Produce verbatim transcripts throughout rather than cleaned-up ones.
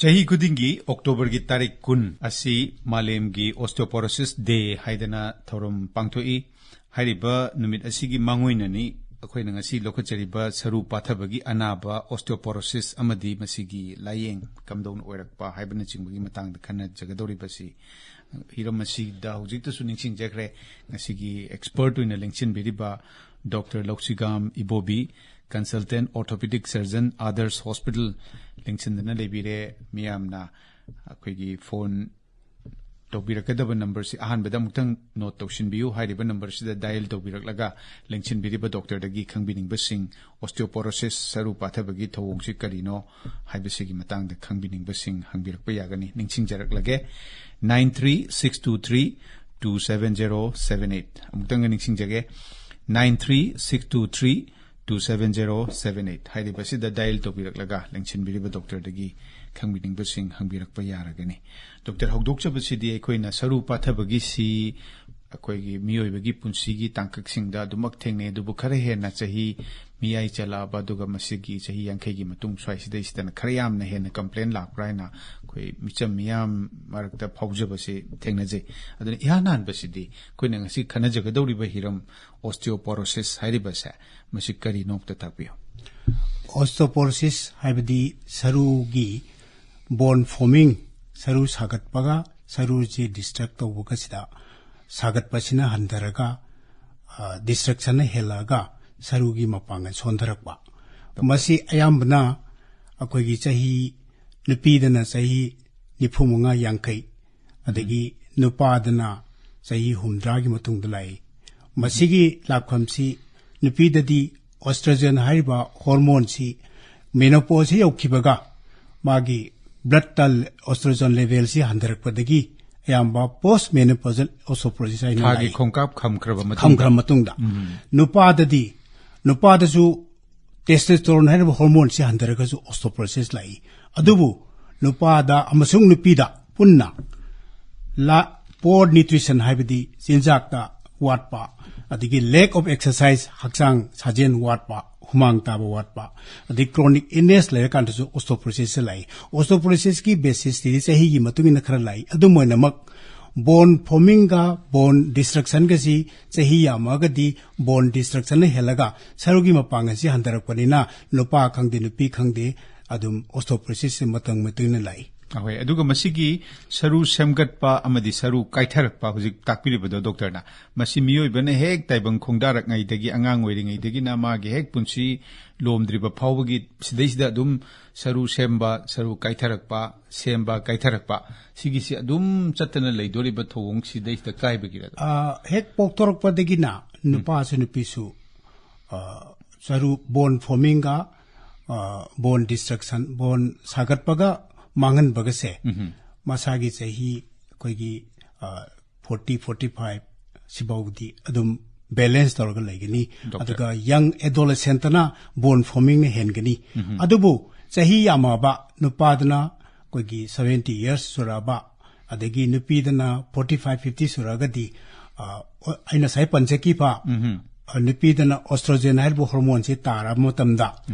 ꯆꯍꯤ ꯈꯨꯗꯤꯡꯒꯤ ꯑꯣꯛꯇꯣꯕꯔꯒꯤ ꯇꯥꯔꯤꯛ ꯀꯨꯟ ꯑꯁꯤ ꯃꯥꯂꯦꯝꯒꯤ Osteoporosis Day ꯍꯥꯏꯗꯅ ꯊꯧꯔꯝ ꯄꯥꯡꯊꯣꯛꯏ꯫ ꯍꯥꯏꯔꯤꯕ ꯅꯨꯃꯤꯠ ꯑꯁꯤꯒꯤ ꯃꯥꯡꯑꯣꯏꯅꯅꯤ ꯑꯩꯈꯣꯏꯅ ꯉꯁꯤ ꯂꯧꯈꯠꯆꯔꯤꯕ ꯁꯔꯨ ꯄꯥꯊꯕꯒꯤ ꯑꯅꯥꯕ, osteoporosis, ꯑꯃꯗꯤ ꯃꯁꯤꯒꯤ ꯂꯥꯏꯌꯦꯡ ꯀꯝꯗꯧꯅ ꯑꯣꯏꯔꯛꯄ ꯍꯥꯏꯕꯅꯆꯤꯡꯕꯒꯤ ꯃꯇꯥꯡꯗ ꯈꯟꯅꯖꯒꯗꯧꯔꯤꯕꯁꯤ꯫ ꯍꯤꯔꯝ ꯑꯁꯤꯗ ꯍꯧꯖꯤꯛꯇꯁꯨ ꯅꯤꯡꯁꯤꯡꯖꯈ꯭ꯔꯦ, ꯉꯁꯤꯒꯤ expert ꯑꯣꯏꯅ ꯂꯦꯡꯁꯤꯟꯕꯤꯔꯤꯕ doctor Loushigam Ibobi, consultant orthopedic surgeon, Adarsh Hospital, ꯂꯦꯡꯁꯤꯟꯗꯨꯅ ꯂꯩꯕꯤꯔꯦ꯫ ꯃꯤꯌꯥꯝꯅ ꯑꯩꯈꯣꯏꯒꯤ ꯐꯣꯟ ꯇꯧꯕꯤꯔꯛꯀꯗꯕ ꯅꯝꯕꯔꯁꯤ ꯑꯍꯥꯟꯕꯗ ꯑꯃꯨꯛꯇꯪ ꯅꯣꯠ ꯇꯧꯁꯤꯟꯕꯤꯌꯨ꯫ ꯍꯥꯏꯔꯤꯕ ꯅꯝꯕꯔꯁꯤꯗ ꯗꯥꯏꯜ ꯇꯧꯕꯤꯔꯛꯂꯒ ꯂꯦꯡꯁꯤꯟꯕꯤꯔꯤꯕ ꯗꯣꯛꯇꯔꯗꯒꯤ ꯈꯪꯕꯤꯅꯤꯡꯕꯁꯤꯡ, osteoporosis, ꯁꯔꯨ ꯄꯥꯊꯕꯒꯤ ꯊꯧꯑꯣꯡꯁꯤ ꯀꯔꯤꯅꯣ ꯍꯥꯏꯕꯁꯤꯒꯤ ꯃꯇꯥꯡꯗ ꯈꯪꯕꯤꯅꯤꯡꯕꯁꯤꯡ ꯍꯪꯕꯤꯔꯛꯄ ꯌꯥꯒꯅꯤ꯫ ꯅꯤꯡꯁꯤꯡꯖꯔꯛꯂꯒꯦ, nine three six two three two seven zero seven eight꯫ ꯑꯃꯨꯛꯇꯪꯒ ꯅꯤꯡꯁꯤꯡꯖꯒꯦ, nine three six two three two seven zero seven eight꯫ ꯍꯥꯏꯔꯤꯕꯁꯤꯗ ꯗꯥꯏꯜ ꯇꯧꯕꯤꯔꯛꯂꯒ ꯂꯦꯡꯁꯤꯟꯕꯤꯔꯤꯕ ꯗꯣꯛꯇꯔꯗꯒꯤ ꯈꯪꯕꯤꯅꯤꯡꯕꯁꯤꯡ ꯍꯪꯕꯤꯔꯛꯄ ꯌꯥꯔꯒꯅꯤ꯫ ꯗꯣꯛꯇꯔ, ꯍꯧꯗꯣꯛꯆꯕꯁꯤꯗꯤ ꯑꯩꯈꯣꯏꯅ ꯁꯔꯨ ꯄꯥꯊꯕꯒꯤꯁꯤ ꯑꯩꯈꯣꯏꯒꯤ ꯃꯤꯑꯣꯏꯕꯒꯤ ꯄꯨꯟꯁꯤꯒꯤ ꯇꯥꯡꯀꯛꯁꯤꯡꯗ ꯑꯗꯨꯃꯛ ꯊꯦꯡꯅꯩ, ꯑꯗꯨꯕꯨ ꯈꯔ ꯍꯦꯟꯅ ꯆꯍꯤ ꯃꯤꯌꯥꯏ ꯆꯜꯂꯛꯑꯕ, ꯑꯗꯨꯒ ꯃꯁꯤꯒꯤ ꯆꯍꯤ ꯌꯥꯡꯈꯩꯒꯤ ꯃꯇꯨꯡ ꯁ꯭ꯋꯥꯏꯁꯤꯗꯩꯁꯤꯗꯅ ꯈꯔ ꯌꯥꯝꯅ ꯍꯦꯟꯅ ꯀꯝꯄ꯭ꯂꯦꯟ ꯂꯥꯛꯄ꯭ꯔꯥ ꯍꯥꯏꯅ ꯑꯩꯈꯣꯏ ꯃꯤꯆꯝ ꯃꯤꯌꯥꯝ ꯃꯔꯛꯇ ꯐꯥꯎꯖꯕꯁꯤ ꯊꯦꯡꯅꯖꯩ꯫ ꯑꯗꯨꯅ ꯏꯍꯥꯟ ꯍꯥꯟꯕꯁꯤꯗꯤ ꯑꯩꯈꯣꯏꯅ ꯉꯁꯤ ꯈꯟꯅꯖꯒꯗꯧꯔꯤꯕ ꯍꯤꯔꯝ osteoporosis ꯍꯥꯏꯔꯤꯕꯁꯦ, ꯃꯁꯤ ꯀꯔꯤꯅꯣ ꯑꯝꯇ ꯇꯥꯛꯄꯤꯌꯨ꯫ Osteoporosis ꯍꯥꯏꯕꯗꯤ ꯁꯔꯨꯒꯤ bone forming, ꯁꯔꯨ ꯁꯥꯒꯠꯄꯒ ꯁꯔꯨꯁꯤ destruct ꯇꯧꯕꯒꯁꯤꯗ ꯁꯥꯒꯠꯄꯁꯤꯅ ꯍꯟꯊꯔꯒ, ꯑ, destructionꯅ ꯍꯦꯜꯂꯛꯑꯒ ꯁꯔꯨꯒꯤ ꯃꯄꯥꯡꯒꯜ ꯁꯣꯟꯊꯔꯛꯄ꯫ ꯃꯁꯤ ꯑꯌꯥꯝꯕꯅ ꯑꯩꯈꯣꯏꯒꯤ ꯆꯍꯤ, ꯅꯨꯄꯤꯗꯅ ꯆꯍꯤ ꯅꯤꯐꯨ ꯃꯉꯥ, ꯌꯥꯡꯈꯩ, ꯑꯗꯒꯤ ꯅꯨꯄꯥꯗꯅ ꯆꯍꯤ ꯍꯨꯝꯗ꯭ꯔꯥꯒꯤ ꯃꯇꯨꯡꯗ ꯂꯥꯛꯏ꯫ ꯃꯁꯤꯒꯤ ꯂꯥꯛꯐꯝꯁꯤ ꯅꯨꯄꯤꯗꯗꯤ estrogen ꯍꯥꯏꯔꯤꯕ hormoneꯁꯤ menopause ꯌꯧꯈꯤꯕꯒ ꯃꯥꯒꯤ bloodꯇ estrogen levelꯁꯤ ꯍꯟꯊꯔꯛꯄꯗꯒꯤ ꯑꯌꯥꯝꯕ post menopausal osteoporosis ꯍꯥꯏꯅ ꯊꯥꯒꯤ ꯂꯥꯛꯏ꯫ ꯈꯣꯡꯀꯥꯞ ꯈꯝꯈ꯭ꯔꯕ ꯃꯇꯨꯡꯗ꯫ ꯈꯝꯈ꯭ꯔ ꯃꯇꯨꯡꯗ꯫ ꯎꯝ꯫ ꯅꯨꯄꯥꯗꯗꯤ, ꯅꯨꯄꯥꯗꯁꯨ testosterone ꯍꯥꯏꯔꯤꯕ hormoneꯁꯤ ꯍꯟꯊꯔꯒꯁꯨ osteoporosis ꯂꯥꯛꯏ꯫ ꯑꯗꯨꯕꯨ ꯅꯨꯄꯥꯗ ꯑꯃꯁꯨꯡ ꯅꯨꯄꯤꯗ ꯄꯨꯟꯅ ꯂꯥ-, poor nutrition ꯍꯥꯏꯕꯗꯤ ꯆꯤꯟꯖꯥꯛꯇ ꯋꯥꯠꯄ, ꯑꯗꯒꯤ lack of exercise, ꯍꯛꯆꯥꯡ ꯁꯥꯖꯦꯜ ꯋꯥꯠꯄ, ꯍꯨꯃꯥꯡ ꯇꯥꯕ ꯋꯥꯠꯄ, ꯑꯗꯩ chronic illness ꯂꯩꯔꯀꯥꯟꯗꯁꯨ osteoporosis ꯁꯦ ꯂꯥꯛꯏ꯫ Osteoporosis ꯀꯤ basis ꯇꯤ ꯆꯍꯤꯒꯤ ꯃꯇꯨꯡ ꯏꯟꯅ ꯈꯔ ꯂꯥꯛꯏ꯫ ꯑꯗꯨꯝ ꯑꯣꯏꯅꯃꯛ, bone forming ꯒ bone destruction ꯒꯁꯤ ꯆꯍꯤ ꯌꯥꯝꯃꯛꯑꯒꯗꯤ bone destruction ꯅ ꯍꯦꯜꯂꯒ ꯁꯔꯨꯒꯤ ꯃꯄꯥꯡꯒꯜꯁꯤ ꯍꯟꯊꯔꯛꯄꯅꯤꯅ ꯅꯨꯄꯥ ꯈꯪꯗꯦ, ꯅꯨꯄꯤ ꯈꯪꯗꯦ, ꯑꯗꯨꯝ osteoporosis ꯁꯤ ꯃꯇꯝ ꯃꯇꯨꯡ ꯏꯟꯅ ꯂꯥꯛꯏ꯫ ꯑꯍꯣꯏ, ꯑꯗꯨꯒ ꯃꯁꯤꯒꯤ ꯁꯔꯨ ꯁꯦꯝꯒꯠꯄ ꯑꯃꯗꯤ ꯁꯔꯨ ꯀꯥꯏꯊꯔꯛꯄ ꯍꯧꯖꯤꯛ ꯇꯥꯛꯄꯤꯔꯤꯕꯗꯣ ꯗꯣꯛꯇꯔꯅ, ꯃꯁꯤ ꯃꯤꯑꯣꯏꯕꯅ ꯍꯦꯛ ꯇꯥꯏꯕꯪ ꯈꯣꯡꯗꯥꯔꯛꯉꯩꯗꯒꯤ, ꯑꯉꯥꯡ ꯑꯣꯏꯔꯤꯉꯩꯗꯒꯤꯅ ꯃꯥꯒꯤ ꯍꯦꯛ ꯄꯨꯟꯁꯤ ꯂꯣꯝꯗ꯭ꯔꯤꯕ ꯐꯥꯎꯕꯒꯤ ꯁꯤꯗꯩꯁꯤꯗ ꯑꯗꯨꯝ ꯁꯔꯨ ꯁꯦꯝꯕ, ꯁꯔꯨ ꯀꯥꯏꯊꯔꯛꯄ, ꯁꯦꯝꯕ, ꯀꯥꯏꯊꯔꯛꯄ, ꯁꯤꯒꯤꯁꯤ ꯑꯗꯨꯝ ꯆꯠꯇꯅ ꯂꯩꯗꯣꯔꯤꯕ ꯊꯧꯑꯣꯡ ꯁꯤꯗꯩꯁꯤꯗ ꯀꯥꯏꯕꯒꯤꯔ ꯑꯗꯣ? ꯑ, ꯍꯦꯛ ꯄꯣꯛꯊꯣꯔꯛꯄꯗꯒꯤꯅ ꯅꯨꯄꯥꯁꯨ ꯅꯨꯄꯤꯁꯨ, ꯑ, ꯁꯔꯨ bone forming ꯒ, ꯑ, bone destruction, bone ꯁꯥꯒꯠꯄꯒ ꯃꯥꯡꯍꯟꯕꯒꯁꯦ ꯃꯁꯥꯒꯤ ꯆꯍꯤ ꯑꯩꯈꯣꯏꯒꯤ, ꯑ, forty, forty five ꯁꯤꯐꯥꯎꯗꯤ ꯑꯗꯨꯝ balance ꯇꯧꯔꯒ ꯂꯩꯒꯅꯤ꯫ ꯗꯣꯛꯇꯔ꯫ ꯑꯗꯨꯒ young adolescent ꯇꯅ bone forming ꯅ ꯍꯦꯟꯒꯅꯤ꯫ ꯑꯗꯨꯕꯨ ꯆꯍꯤ ꯌꯥꯝꯃꯕ ꯅꯨꯄꯥꯗꯅ ꯑꯩꯈꯣꯏꯒꯤ seventy years ꯁꯨꯔꯛꯑꯕ, ꯑꯗꯒꯤ ꯅꯨꯄꯤꯗꯅ forty five, fifty ꯁꯨꯔꯛꯑꯒꯗꯤ, ꯑ, ꯑꯩꯅ ꯉꯁꯥꯏ ꯄꯟꯖꯈꯤꯕ, ꯑ, ꯅꯨꯄꯤꯗꯅ estrogen ꯍꯥꯏꯔꯤꯕ hormone ꯁꯤ ꯇꯥꯔꯕ ꯃꯇꯝꯗ,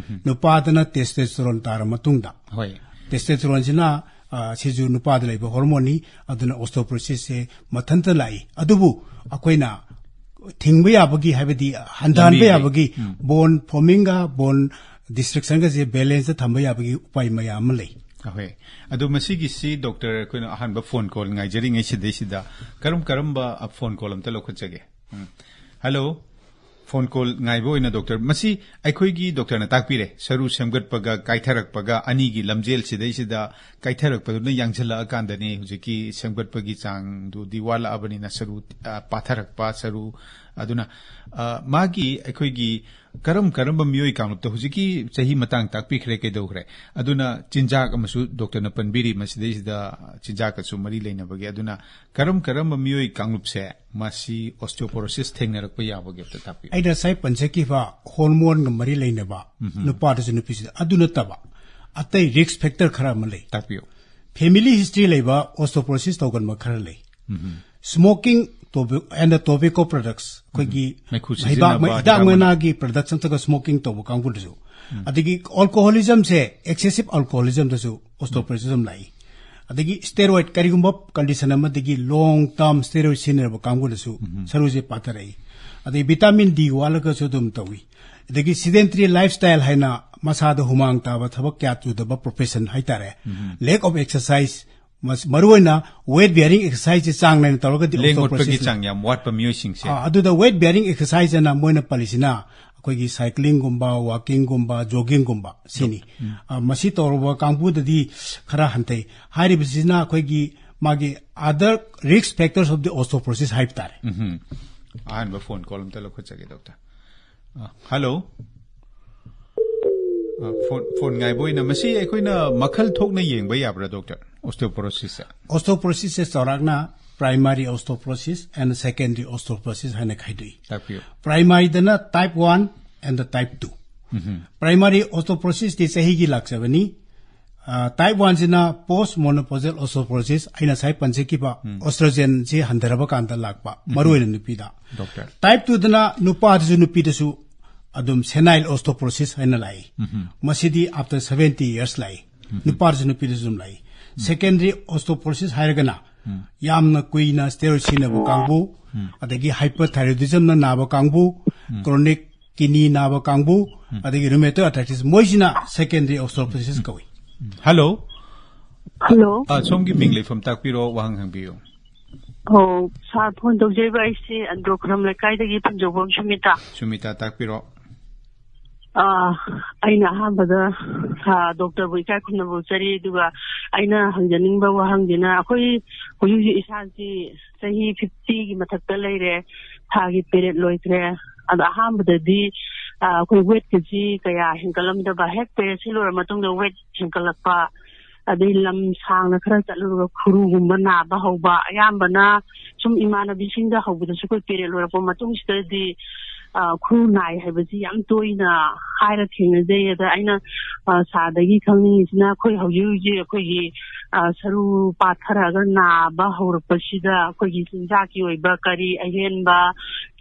ꯅꯨꯄꯥꯗꯅ testosterone ꯇꯥꯔꯕ ꯃꯇꯨꯡꯗ, ꯍꯣꯏ꯫ Testosterone ꯁꯤꯅ, ꯑ, ꯁꯤꯁꯨ ꯅꯨꯄꯥꯗ ꯂꯩꯕ hormone ꯅꯤ, ꯑꯗꯨꯅ osteoporosis ꯁꯦ ꯃꯊꯟꯇ ꯂꯥꯛꯏ꯫ ꯑꯗꯨꯕꯨ ꯑꯩꯈꯣꯏꯅ ꯊꯤꯡꯕ ꯌꯥꯕꯒꯤ, ꯍꯥꯏꯕꯗꯤ ꯍꯟꯊꯍꯟꯕ ꯂꯝꯕꯤ ꯂꯩ꯫ ꯌꯥꯕꯒꯤ ꯎꯝ꯫ Bone forming ꯒ bone destruction ꯒꯁꯦ balance ꯊꯝꯕ ꯌꯥꯕꯒꯤ ꯎꯄꯥꯏ ꯃꯌꯥꯝ ꯑꯃ ꯂꯩ꯫ ꯑꯍꯣꯏ꯫ ꯑꯗꯣ ꯃꯁꯤꯒꯤꯁꯤ ꯗꯣꯛꯇꯔ, ꯑꯩꯈꯣꯏꯅ ꯑꯍꯥꯟꯕ phone call ꯉꯥꯏꯖꯔꯤꯉꯩ ꯁꯤꯗꯩꯁꯤꯗ ꯀꯔꯝ ꯀꯔꯝꯕ, ꯑ, phone call ꯑꯝꯇ ꯂꯧꯈꯠꯆꯒꯦ꯫ ꯎꯝ꯫ Hello꯫ Phone call ꯉꯥꯏꯕ ꯑꯣꯏꯅ ꯗꯣꯛꯇꯔ, ꯃꯁꯤ ꯑꯩꯈꯣꯏꯒꯤ ꯗꯣꯛꯇꯔꯅ ꯇꯥꯛꯄꯤꯔꯦ, ꯁꯔꯨ ꯁꯦꯝꯒꯠꯄꯒ ꯀꯥꯏꯊꯔꯛꯄꯒ ꯑꯅꯤꯒꯤ ꯂꯝꯖꯦꯜ ꯁꯤꯗꯩꯁꯤꯗ ꯀꯥꯏꯊꯔꯛꯄꯗꯨꯅ ꯌꯥꯡꯁꯤꯜꯂꯛꯑꯀꯥꯟꯗꯅꯤ ꯍꯧꯖꯤꯛꯀꯤ ꯁꯦꯝꯒꯠꯄꯒꯤ ꯆꯥꯡꯗꯨꯗꯤ ꯋꯥꯠꯂꯛꯑꯕꯅꯤꯅ ꯁꯔꯨ, ꯑ, ꯄꯥꯊꯔꯛꯄ, ꯁꯔꯨ ꯑꯗꯨꯅ, ꯑ, ꯃꯥꯒꯤ ꯑꯩꯈꯣꯏꯒꯤ ꯀꯔꯝ ꯀꯔꯝꯕ ꯃꯤꯑꯣꯏ ꯀꯥꯡꯂꯨꯞꯇ ꯍꯧꯖꯤꯛꯀꯤ ꯆꯍꯤ ꯃꯇꯥꯡ ꯇꯥꯛꯄꯤꯈ꯭ꯔꯦ, ꯀꯩꯗꯧꯈ꯭ꯔꯦ? ꯑꯗꯨꯅ ꯆꯤꯟꯖꯥꯛ ꯑꯃꯁꯨ ꯗꯣꯛꯇꯔꯅ ꯄꯟꯕꯤꯔꯤ, ꯃꯁꯤꯗꯩꯁꯤꯗ ꯆꯤꯟꯖꯥꯛꯀꯁꯨ ꯃꯔꯤ ꯂꯩꯅꯕꯒꯤ꯫ ꯑꯗꯨꯅ ꯀꯔꯝ ꯀꯔꯝꯕ ꯃꯤꯑꯣꯏ ꯀꯥꯡꯂꯨꯞꯁꯦ ꯃꯁꯤ osteoporosis ꯊꯦꯡꯅꯔꯛꯄ ꯌꯥꯕꯒꯦ ꯑꯝꯇ ꯇꯥꯛꯄꯤꯌꯨ꯫ ꯑꯩꯅ ꯉꯁꯥꯏ ꯄꯟꯖꯈꯤꯕ hormone ꯒ ꯃꯔꯤ ꯂꯩꯅꯕ ꯅꯨꯄꯥꯗꯁꯨ ꯅꯨꯄꯤꯁꯤꯗ ꯑꯗꯨ ꯅꯠꯇꯕ ꯑꯇꯩ risk factor ꯈꯔ ꯑꯃ ꯂꯩ꯫ ꯇꯥꯛꯄꯤꯌꯨ꯫ Family history ꯂꯩꯕ osteoporosis ꯇꯧꯒꯟꯕ ꯈꯔ ꯂꯩ꯫ Smoking and the tobacco products, ꯑꯩꯈꯣꯏꯒꯤ ꯃꯩꯈꯨ ꯍꯤꯗꯥꯛ ꯁꯤꯖꯤꯟꯅꯕ, ꯍꯤꯗꯥꯛ ꯍꯤꯗꯥꯛ ꯃꯅꯥ꯫ ꯃꯅꯥꯒꯤ product ꯅꯠꯇ꯭ꯔꯒ smoking ꯇꯧꯕ ꯀꯥꯡꯕꯨꯗꯁꯨ꯫ ꯑꯗꯒꯤ alcoholism ꯁꯦ, excessive alcoholism ꯗꯁꯨ osteoporosis ꯂꯥꯛꯏ꯫ ꯑꯗꯒꯤ steroid, ꯀꯔꯤꯒꯨꯝꯕ condition ꯑꯃꯗꯒꯤ long term steroid ꯁꯤꯖꯤꯟꯅꯔꯕ ꯀꯥꯡꯕꯨꯗꯁꯨ ꯁꯔꯨꯁꯦ ꯄꯥꯊꯔꯛꯏ꯫ ꯑꯗꯒꯤ vitamin D ꯋꯥꯠꯂꯒꯁꯨ ꯑꯗꯨꯝ ꯇꯧꯏ꯫ ꯑꯗꯒꯤ sedentary lifestyle ꯍꯥꯏꯅ ꯃꯁꯥꯗ ꯍꯨꯃꯥꯡ ꯇꯥꯕ ꯊꯕꯛ ꯀꯌꯥ ꯇꯧꯗꯕ profession ꯍꯥꯏꯇꯥꯔꯦ꯫ Lack of exercise, ꯃꯁ-, ꯃꯔꯨꯑꯣꯏꯅ weight bearing exercise ꯁꯦ ꯆꯥꯡ ꯅꯥꯏꯅ ꯇꯧꯔꯒꯗꯤ ꯂꯦꯡ ꯑꯣꯠꯄꯒꯤ osteoporosis ꯂꯩ꯫ ꯆꯥꯡ ꯌꯥꯝ ꯋꯥꯠꯄ ꯃꯤꯑꯣꯏꯁꯤꯡꯁꯦ꯫ ꯑꯥ, ꯑꯗꯨꯗ weight bearing exercise ꯑꯅ ꯃꯣꯏꯅ ꯄꯜꯂꯤꯁꯤꯅ ꯑꯩꯈꯣꯏꯒꯤ cycling ꯒꯨꯝꯕ, walking ꯒꯨꯝꯕ, jogging ꯒꯨꯝꯕ ꯁꯤꯅꯤ꯫ ꯑꯥ, ꯃꯁꯤ ꯇꯧꯔꯕ ꯀꯥꯡꯕꯨꯗꯗꯤ ꯈꯔ ꯍꯟꯊꯩ꯫ ꯍꯥꯏꯔꯤꯕꯁꯤꯅ ꯑꯩꯈꯣꯏꯒꯤ ꯃꯥꯒꯤ other risk factors of the osteoporosis ꯍꯥꯏꯕ ꯇꯥꯔꯦ꯫ ꯎꯝꯍꯨꯝ꯫ ꯑꯍꯥꯟꯕ phone call ꯑꯝꯇ ꯂꯧꯈꯠꯆꯒꯦ, doctor꯫ ꯑ, hello꯫ ꯑ, phone, phone ꯉꯥꯏꯕ ꯑꯣꯏꯅ, ꯃꯁꯤ ꯑꯩꯈꯣꯏꯅ ꯃꯈꯜ ꯊꯣꯛꯅ ꯌꯦꯡꯕ ꯌꯥꯕ꯭ꯔꯥ, doctor? Osteoporosis ꯁꯦ? Osteoporosis ꯁꯦ ꯆꯥꯎꯔꯥꯛꯅ primary osteoporosis and secondary osteoporosis ꯍꯥꯏꯅ ꯈꯥꯏꯗꯣꯛꯏ꯫ ꯇꯥꯛꯄꯤꯌꯨ꯫ Primary ꯗꯅ type one and the type two꯫ Mm-hmm. Primary osteoporosis T ꯆꯍꯤꯒꯤ ꯂꯥꯛꯆꯕꯅꯤ꯫ ꯑ, type one ꯁꯤꯅ post menopausal osteoporosis, ꯑꯩꯅ ꯉꯁꯥꯏ ꯄꯟꯖꯈꯤꯕ ꯎꯝ꯫ Estrogen ꯁꯤ ꯍꯟꯊꯔꯕ ꯀꯥꯟꯗ ꯂꯥꯛꯄ, ꯎꯝ꯫ ꯃꯔꯨꯑꯣꯏꯅ ꯅꯨꯄꯤꯗ꯫ Doctor꯫ Type two ꯗꯅ ꯅꯨꯄꯥꯗꯁꯨ ꯅꯨꯄꯤꯗꯁꯨ ꯑꯗꯨꯝ senile osteoporosis ꯍꯥꯏꯅ ꯂꯥꯛꯏ꯫ ꯎꯝ꯫ ꯃꯁꯤꯗꯤ after seventy years ꯂꯥꯛꯏ꯫ ꯎꯝ꯫ ꯅꯨꯄꯥꯗꯁꯨ ꯅꯨꯄꯤꯗꯁꯨ ꯑꯗꯨꯝ ꯂꯥꯛꯏ꯫ ꯎꯝ꯫ Secondary osteoporosis ꯍꯥꯏꯔꯒꯅ ꯎꯝ꯫ ꯌꯥꯝꯅ ꯀꯨꯏꯅ steroid ꯁꯤꯖꯤꯟꯅꯕ ꯀꯥꯡꯕꯨ, ꯎꯝ꯫ ꯑꯗꯒꯤ hyperthyroidism ꯅ ꯅꯥꯕ ꯀꯥꯡꯕꯨ, ꯎꯝ꯫ Chronic kidney ꯅꯥꯕ ꯀꯥꯡꯕꯨ, ꯎꯝ꯫ ꯑꯗꯒꯤ rheumatoid arthritis, ꯃꯣꯏꯁꯤꯅ secondary osteoporosis ꯀꯧꯏ꯫ ꯎꯝ꯫ Hello꯫ Hello꯫ ꯑ, ꯁꯣꯝꯒꯤ ꯃꯤꯡ ꯂꯩꯐꯝ ꯇꯥꯛꯄꯤꯔꯣ, ꯋꯥꯍꯪ ꯍꯪꯕꯤꯌꯨ꯫ ꯑꯣ, sir, phone ꯇꯧꯖꯔꯤꯕ ꯑꯩꯁꯦ ꯑꯟꯗ꯭ꯔꯣ ꯈꯨꯔꯝ ꯂꯩꯀꯥꯏꯗꯒꯤ ꯄꯟꯖꯧꯕꯝ ꯁꯨꯃꯤꯇꯥ꯫ ꯁꯨꯃꯤꯇꯥ, ꯇꯥꯛꯄꯤꯔꯣ꯫ ꯑ, ꯑꯩꯅ ꯑꯍꯥꯟꯕꯗ, ꯑ, doctor ꯕꯨ ꯏꯀꯥꯏ ꯈꯨꯝꯅꯕ ꯎꯠꯆꯔꯤ, ꯑꯗꯨꯒ ꯑꯩꯅ ꯍꯪꯖꯅꯤꯡꯕ ꯋꯥꯍꯪꯁꯤꯅ, ꯑꯩꯈꯣꯏ ꯍꯧꯖꯤꯛ ꯍꯧꯖꯤꯛ ꯏꯁꯥꯁꯤ ꯆꯍꯤ fifty ꯒꯤ ꯃꯊꯛꯇ ꯂꯩꯔꯦ, ꯊꯥꯒꯤ period ꯂꯣꯏꯈ꯭ꯔꯦ꯫ ꯑꯗꯣ ꯑꯍꯥꯟꯕꯗꯗꯤ, ꯑ, ꯑꯩꯈꯣꯏ weight ꯀꯁꯤ ꯀꯌꯥ ꯍꯦꯟꯒꯠꯂꯝꯗꯕ, ꯍꯦꯛ period ꯁꯤ ꯂꯣꯏꯔ ꯃꯇꯨꯡꯗ weight ꯍꯦꯟꯒꯠꯂꯛꯄ, ꯑꯗꯩ ꯂꯝ ꯁꯥꯡꯅ ꯈꯔ ꯆꯠꯂꯨꯔꯒ ꯈꯨꯔꯨꯒꯨꯝꯕ ꯅꯥꯕ ꯍꯧꯕ, ꯑꯌꯥꯝꯕꯅ ꯁꯨꯝ ꯏꯃꯥꯟꯅꯕꯤꯁꯤꯡꯗ ꯍꯧꯕꯗꯁꯨ ꯑꯩꯈꯣꯏ period ꯂꯣꯏꯔꯛꯄ ꯃꯇꯨꯡꯁꯤꯗꯗꯤ ꯑ, ꯈꯨꯔꯨ ꯅꯥꯏ ꯍꯥꯏꯕꯁꯤ ꯌꯥꯝ ꯇꯣꯏꯅ ꯍꯥꯏꯔ ꯊꯦꯡꯅꯖꯩ꯫ ꯑꯗ ꯑꯩꯅ, ꯑ, ꯁꯥꯔꯗꯒꯤ ꯈꯪꯅꯤꯡꯉꯤꯁꯤꯅ, ꯑꯩꯈꯣꯏ ꯍꯧꯖꯤꯛ ꯍꯧꯖꯤꯛ ꯑꯩꯈꯣꯏꯒꯤ, ꯑ, ꯁꯔꯨ ꯄꯥꯊꯔꯛꯑꯒ ꯅꯥꯕ ꯍꯧꯔꯛꯄꯁꯤꯗ ꯑꯩꯈꯣꯏꯒꯤ ꯆꯤꯟꯖꯥꯛꯀꯤ ꯑꯣꯏꯕ ꯀꯔꯤ ꯑꯍꯦꯟꯕ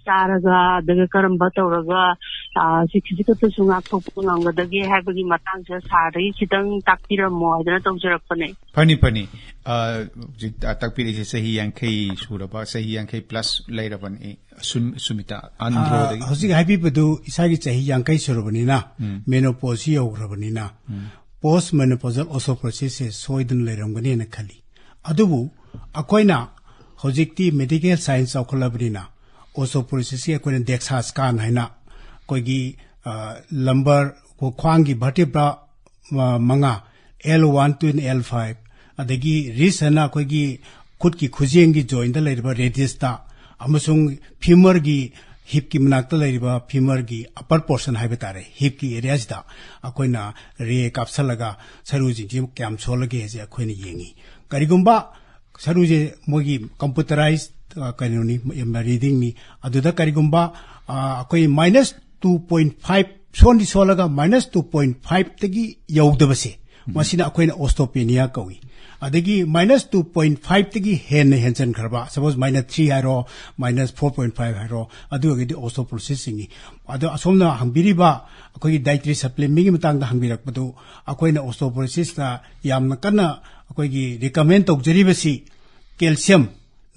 ꯆꯥꯔꯒ, ꯑꯗꯨꯒ ꯀꯔꯝꯕ ꯇꯧꯔꯒ, ꯑ, ꯁꯤ ꯈꯤꯖꯤꯛ ꯈꯛꯇꯁꯨ ꯉꯥꯛꯊꯣꯛꯄ ꯉꯝꯒꯗꯒꯦ ꯍꯥꯏꯕꯒꯤ ꯃꯇꯥꯡꯁꯤꯗ ꯁꯥꯔꯗꯒꯤ ꯈꯤꯇꯪ ꯇꯥꯛꯄꯤꯔꯝꯃꯣ ꯍꯥꯏꯗꯅ ꯇꯧꯖꯔꯛꯄꯅꯦ꯫ ꯐꯅꯤ, ꯐꯅꯤ꯫ ꯑ, ꯍꯧꯖꯤꯛ, ꯑ, ꯇꯥꯛꯄꯤꯔꯤꯁꯦ ꯆꯍꯤ ꯌꯥꯡꯈꯩ ꯁꯨꯔꯕ, ꯆꯍꯤ ꯌꯥꯡꯈꯩ plus ꯂꯩꯔꯕꯅꯤ꯫ ꯁꯨꯝ-, ꯁꯨꯃꯤꯇꯥ, ꯑꯟꯗ꯭ꯔꯣꯗꯒꯤ꯫ ꯑ, ꯍꯧꯖꯤꯛ ꯍꯥꯏꯕꯤꯕꯗꯨ ꯏꯁꯥꯒꯤ ꯆꯍꯤ ꯌꯥꯡꯈꯩ ꯁꯨꯔꯕꯅꯤꯅ, ꯎꯝ꯫ Menopause ꯁꯤ ꯌꯧꯈ꯭ꯔꯕꯅꯤꯅ, ꯎꯝ꯫ Post menopausal osteoporosis ꯁꯦ ꯁꯣꯏꯗꯅ ꯂꯩꯔꯝꯒꯅꯤꯅ ꯈꯜꯂꯤ꯫ ꯑꯗꯨꯕꯨ ꯑꯩꯈꯣꯏꯅ ꯍꯧꯖꯤꯛꯇꯤ medical science ꯆꯥꯎꯈꯠꯂꯕꯅꯤꯅ, osteoporosis ꯁꯤ ꯑꯩꯈꯣꯏꯅ DEXA scan ꯍꯥꯏꯅ ꯑꯩꯈꯣꯏꯒꯤ, ꯑ, lumbar, ꯈ꯭ꯋꯥꯡꯒꯤ vertebra ꯃ-, ꯃꯉꯥ, L one to L five, ꯑꯗꯒꯤ wrist ꯍꯥꯏꯅ ꯑꯩꯈꯣꯏꯒꯤ ꯈꯨꯠꯀꯤ ꯈꯨꯖꯦꯡꯒꯤ joint ꯇ ꯂꯩꯔꯤꯕ radius ꯇ, ꯑꯃꯁꯨꯡ femur ꯒꯤ hip ꯀꯤ ꯃꯅꯥꯛꯇ ꯂꯩꯔꯤꯕ femur ꯒꯤ upper portion ꯍꯥꯏꯕ ꯇꯥꯔꯦ, hip ꯀꯤ area ꯁꯤꯗ ꯑꯩꯈꯣꯏꯅ ray ꯀꯥꯞꯁꯜꯂꯒ ꯁꯔꯨꯁꯤꯡꯁꯤ ꯀꯌꯥꯝ ꯁꯣꯜꯂꯒꯦ ꯍꯥꯏꯁꯦ ꯑꯩꯈꯣꯏꯅ ꯌꯦꯡꯉꯤ꯫ ꯀꯔꯤꯒꯨꯝꯕ ꯁꯔꯨꯁꯦ ꯃꯣꯏꯒꯤ computerized, ꯑ, ꯀꯩꯅꯣꯅꯤ, ꯃ-, reading ꯅꯤ꯫ ꯑꯗꯨꯗ ꯀꯔꯤꯒꯨꯝꯕ, ꯑ, ꯑꯩꯈꯣꯏ minus two point five ꯁꯣꯟꯗꯤ ꯁꯣꯜꯂꯒ minus two point five ꯇꯒꯤ ꯌꯧꯗꯕꯁꯦ, ꯎꯝ꯫ ꯃꯁꯤꯅ ꯑꯩꯈꯣꯏꯅ osteopenia ꯀꯧꯏ꯫ ꯑꯗꯒꯤ minus two point five ꯇꯒꯤ ꯍꯦꯟꯅ ꯍꯦꯟꯖꯟꯈ꯭ꯔꯕ, suppose minus three ꯍꯥꯏꯔꯣ, minus four point five ꯍꯥꯏꯔꯣ, ꯑꯗꯨ ꯑꯣꯏꯔꯒꯗꯤ osteoporosis ꯆꯤꯡꯏ꯫ ꯑꯗꯣ ꯑꯁꯣꯝꯅ ꯍꯪꯕꯤꯔꯤꯕ ꯑꯩꯈꯣꯏꯒꯤ dietary supplement ꯀꯤ ꯃꯇꯥꯡꯗ ꯍꯪꯕꯤꯔꯛꯄꯗꯨ, ꯑꯩꯈꯣꯏꯅ osteoporosis ꯇ ꯌꯥꯝꯅ ꯀꯟꯅ ꯑꯩꯈꯣꯏꯒꯤ recommend ꯇꯧꯖꯔꯤꯕꯁꯤ calcium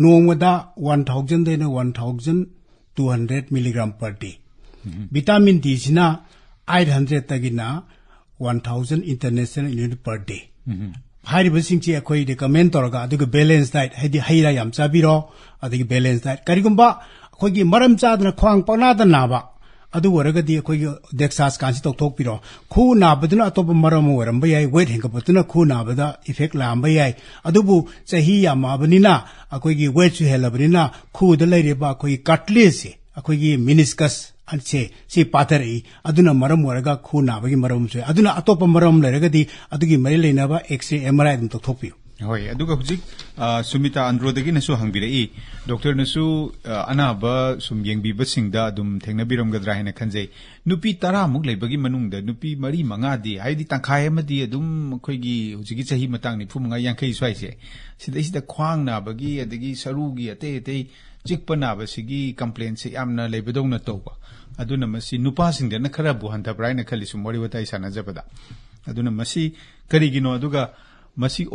ꯅꯣꯡꯃꯗ one thousand ꯗꯩꯅ one thousand two hundred milligram per day꯫ ꯎꯝ꯫ Vitamin D ꯁꯤꯅ eight hundred ꯇꯒꯤꯅ one thousand international unit per day꯫ ꯎꯝ꯫ ꯍꯥꯏꯔꯤꯕꯁꯤꯡꯁꯤ ꯑꯩꯈꯣꯏ recommend ꯇꯧꯔꯒ, ꯑꯗꯨꯒ balance diet, ꯍꯥꯏꯗꯤ ꯍꯩ ꯔꯥ ꯌꯥꯝ ꯆꯥꯕꯤꯔꯣ, ꯑꯗꯒꯤ balance diet꯫ ꯀꯔꯤꯒꯨꯝꯕ ꯑꯩꯈꯣꯏꯒꯤ ꯃꯔꯝ ꯆꯥꯗꯅ ꯈ꯭ꯋꯥꯡ ꯄꯪꯅꯥꯗ ꯅꯥꯕ, ꯑꯗꯨ ꯑꯣꯏꯔꯒꯗꯤ ꯑꯩꯈꯣꯏꯒꯤ DEXA scan ꯁꯤ ꯇꯧꯊꯣꯛꯄꯤꯔꯣ꯫ ꯈꯨ ꯅꯥꯕꯗꯨꯅ ꯑꯇꯣꯞꯄ ꯃꯔꯝ ꯑꯃ ꯑꯣꯏꯔꯝꯕ ꯌꯥꯏ, weight ꯍꯦꯟꯒꯠꯄꯗꯨꯅ ꯈꯨ ꯅꯥꯕꯗ effect ꯂꯥꯛꯑꯝꯕ ꯌꯥꯏ꯫ ꯑꯗꯨꯕꯨ ꯆꯍꯤ ꯌꯥꯝꯃꯛꯑꯕꯅꯤꯅ, ꯑꯩꯈꯣꯏꯒꯤ weight ꯁꯨ ꯍꯦꯜꯂꯕꯅꯤꯅ, ꯈꯨꯗ ꯂꯩꯔꯤꯕ ꯑꯩꯈꯣꯏꯒꯤ cartilage ꯁꯦ, ꯑꯩꯈꯣꯏꯒꯤ meniscus ꯁꯦ, ꯁꯤ ꯄꯥꯊꯔꯛꯏ꯫ ꯑꯗꯨꯅ ꯃꯔꯝ ꯑꯣꯏꯔꯒ ꯈꯨ ꯅꯥꯕꯒꯤ ꯃꯔꯝꯁꯨ ꯌꯥꯏ꯫ ꯑꯗꯨꯅ ꯑꯇꯣꯞꯄ ꯃꯔꯝ ꯂꯩꯔꯒꯗꯤ ꯑꯗꯨꯒꯤ ꯃꯔꯤ ꯂꯩꯅꯕ X-ray, M R I ꯑꯗꯨꯝ ꯇꯧꯊꯣꯛꯄꯤꯌꯨ꯫ ꯍꯣꯏ, ꯑꯗꯨꯒ ꯍꯧꯖꯤꯛ, ꯑ, ꯁꯨꯃꯤꯇꯥ ꯑꯟꯗ꯭ꯔꯣꯗꯒꯤꯅꯁꯨ ꯍꯪꯕꯤꯔꯛꯏ, ꯗꯣꯛꯇꯔꯅꯁꯨ, ꯑ, ꯑꯅꯥꯕ ꯁꯨꯝ ꯌꯦꯡꯕꯤꯕꯁꯤꯡꯗ ꯑꯗꯨꯝ ꯊꯦꯡꯅꯕꯤꯔꯝꯒꯗ꯭ꯔꯥ ꯍꯥꯏꯅ ꯈꯟꯖꯩ꯫ ꯅꯨꯄꯤ ꯇꯔꯥꯃꯨꯛ ꯂꯩꯕꯒꯤ ꯃꯅꯨꯡꯗ ꯅꯨꯄꯤ ꯃꯔꯤ ꯃꯉꯥꯗꯤ, ꯍꯥꯏꯗꯤ ꯇꯪꯈꯥꯏ ꯑꯃꯗꯤ ꯑꯗꯨꯝ ꯑꯩꯈꯣꯏꯒꯤ ꯍꯧꯖꯤꯛꯀꯤ ꯆꯍꯤ ꯃꯇꯥꯡ ꯅꯤꯐꯨ ꯃꯉꯥ, ꯌꯥꯡꯈꯩ ꯁ꯭ꯋꯥꯏꯁꯦ, ꯁꯤꯗꯩꯁꯤꯗ ꯈ꯭ꯋꯥꯡ ꯅꯥꯕꯒꯤ, ꯑꯗꯒꯤ ꯁꯔꯨꯒꯤ ꯑꯇꯩ ꯑꯇꯩ ꯆꯤꯛꯄ ꯅꯥꯕꯁꯤꯒꯤ ꯀꯝꯄ꯭ꯂꯦꯟꯁꯦ ꯌꯥꯝꯅ ꯂꯩꯕꯗꯧꯅ ꯇꯧꯕ꯫ ꯑꯗꯨꯅ ꯃꯁꯤ ꯅꯨꯄꯥꯁꯤꯡꯗꯅ ꯈꯔꯕꯨ ꯍꯟꯊꯕ꯭ꯔꯥ ꯍꯥꯏꯅ ꯈꯜꯂꯤ, ꯁꯨꯝ ꯋꯥꯔꯤ ꯋꯥꯇꯥꯏ ꯁꯥꯟꯅꯖꯕꯗ꯫ ꯑꯗꯨꯅ ꯃꯁꯤ ꯀꯔꯤꯒꯤꯅꯣ? ꯑꯗꯨꯒ ꯃꯁꯤ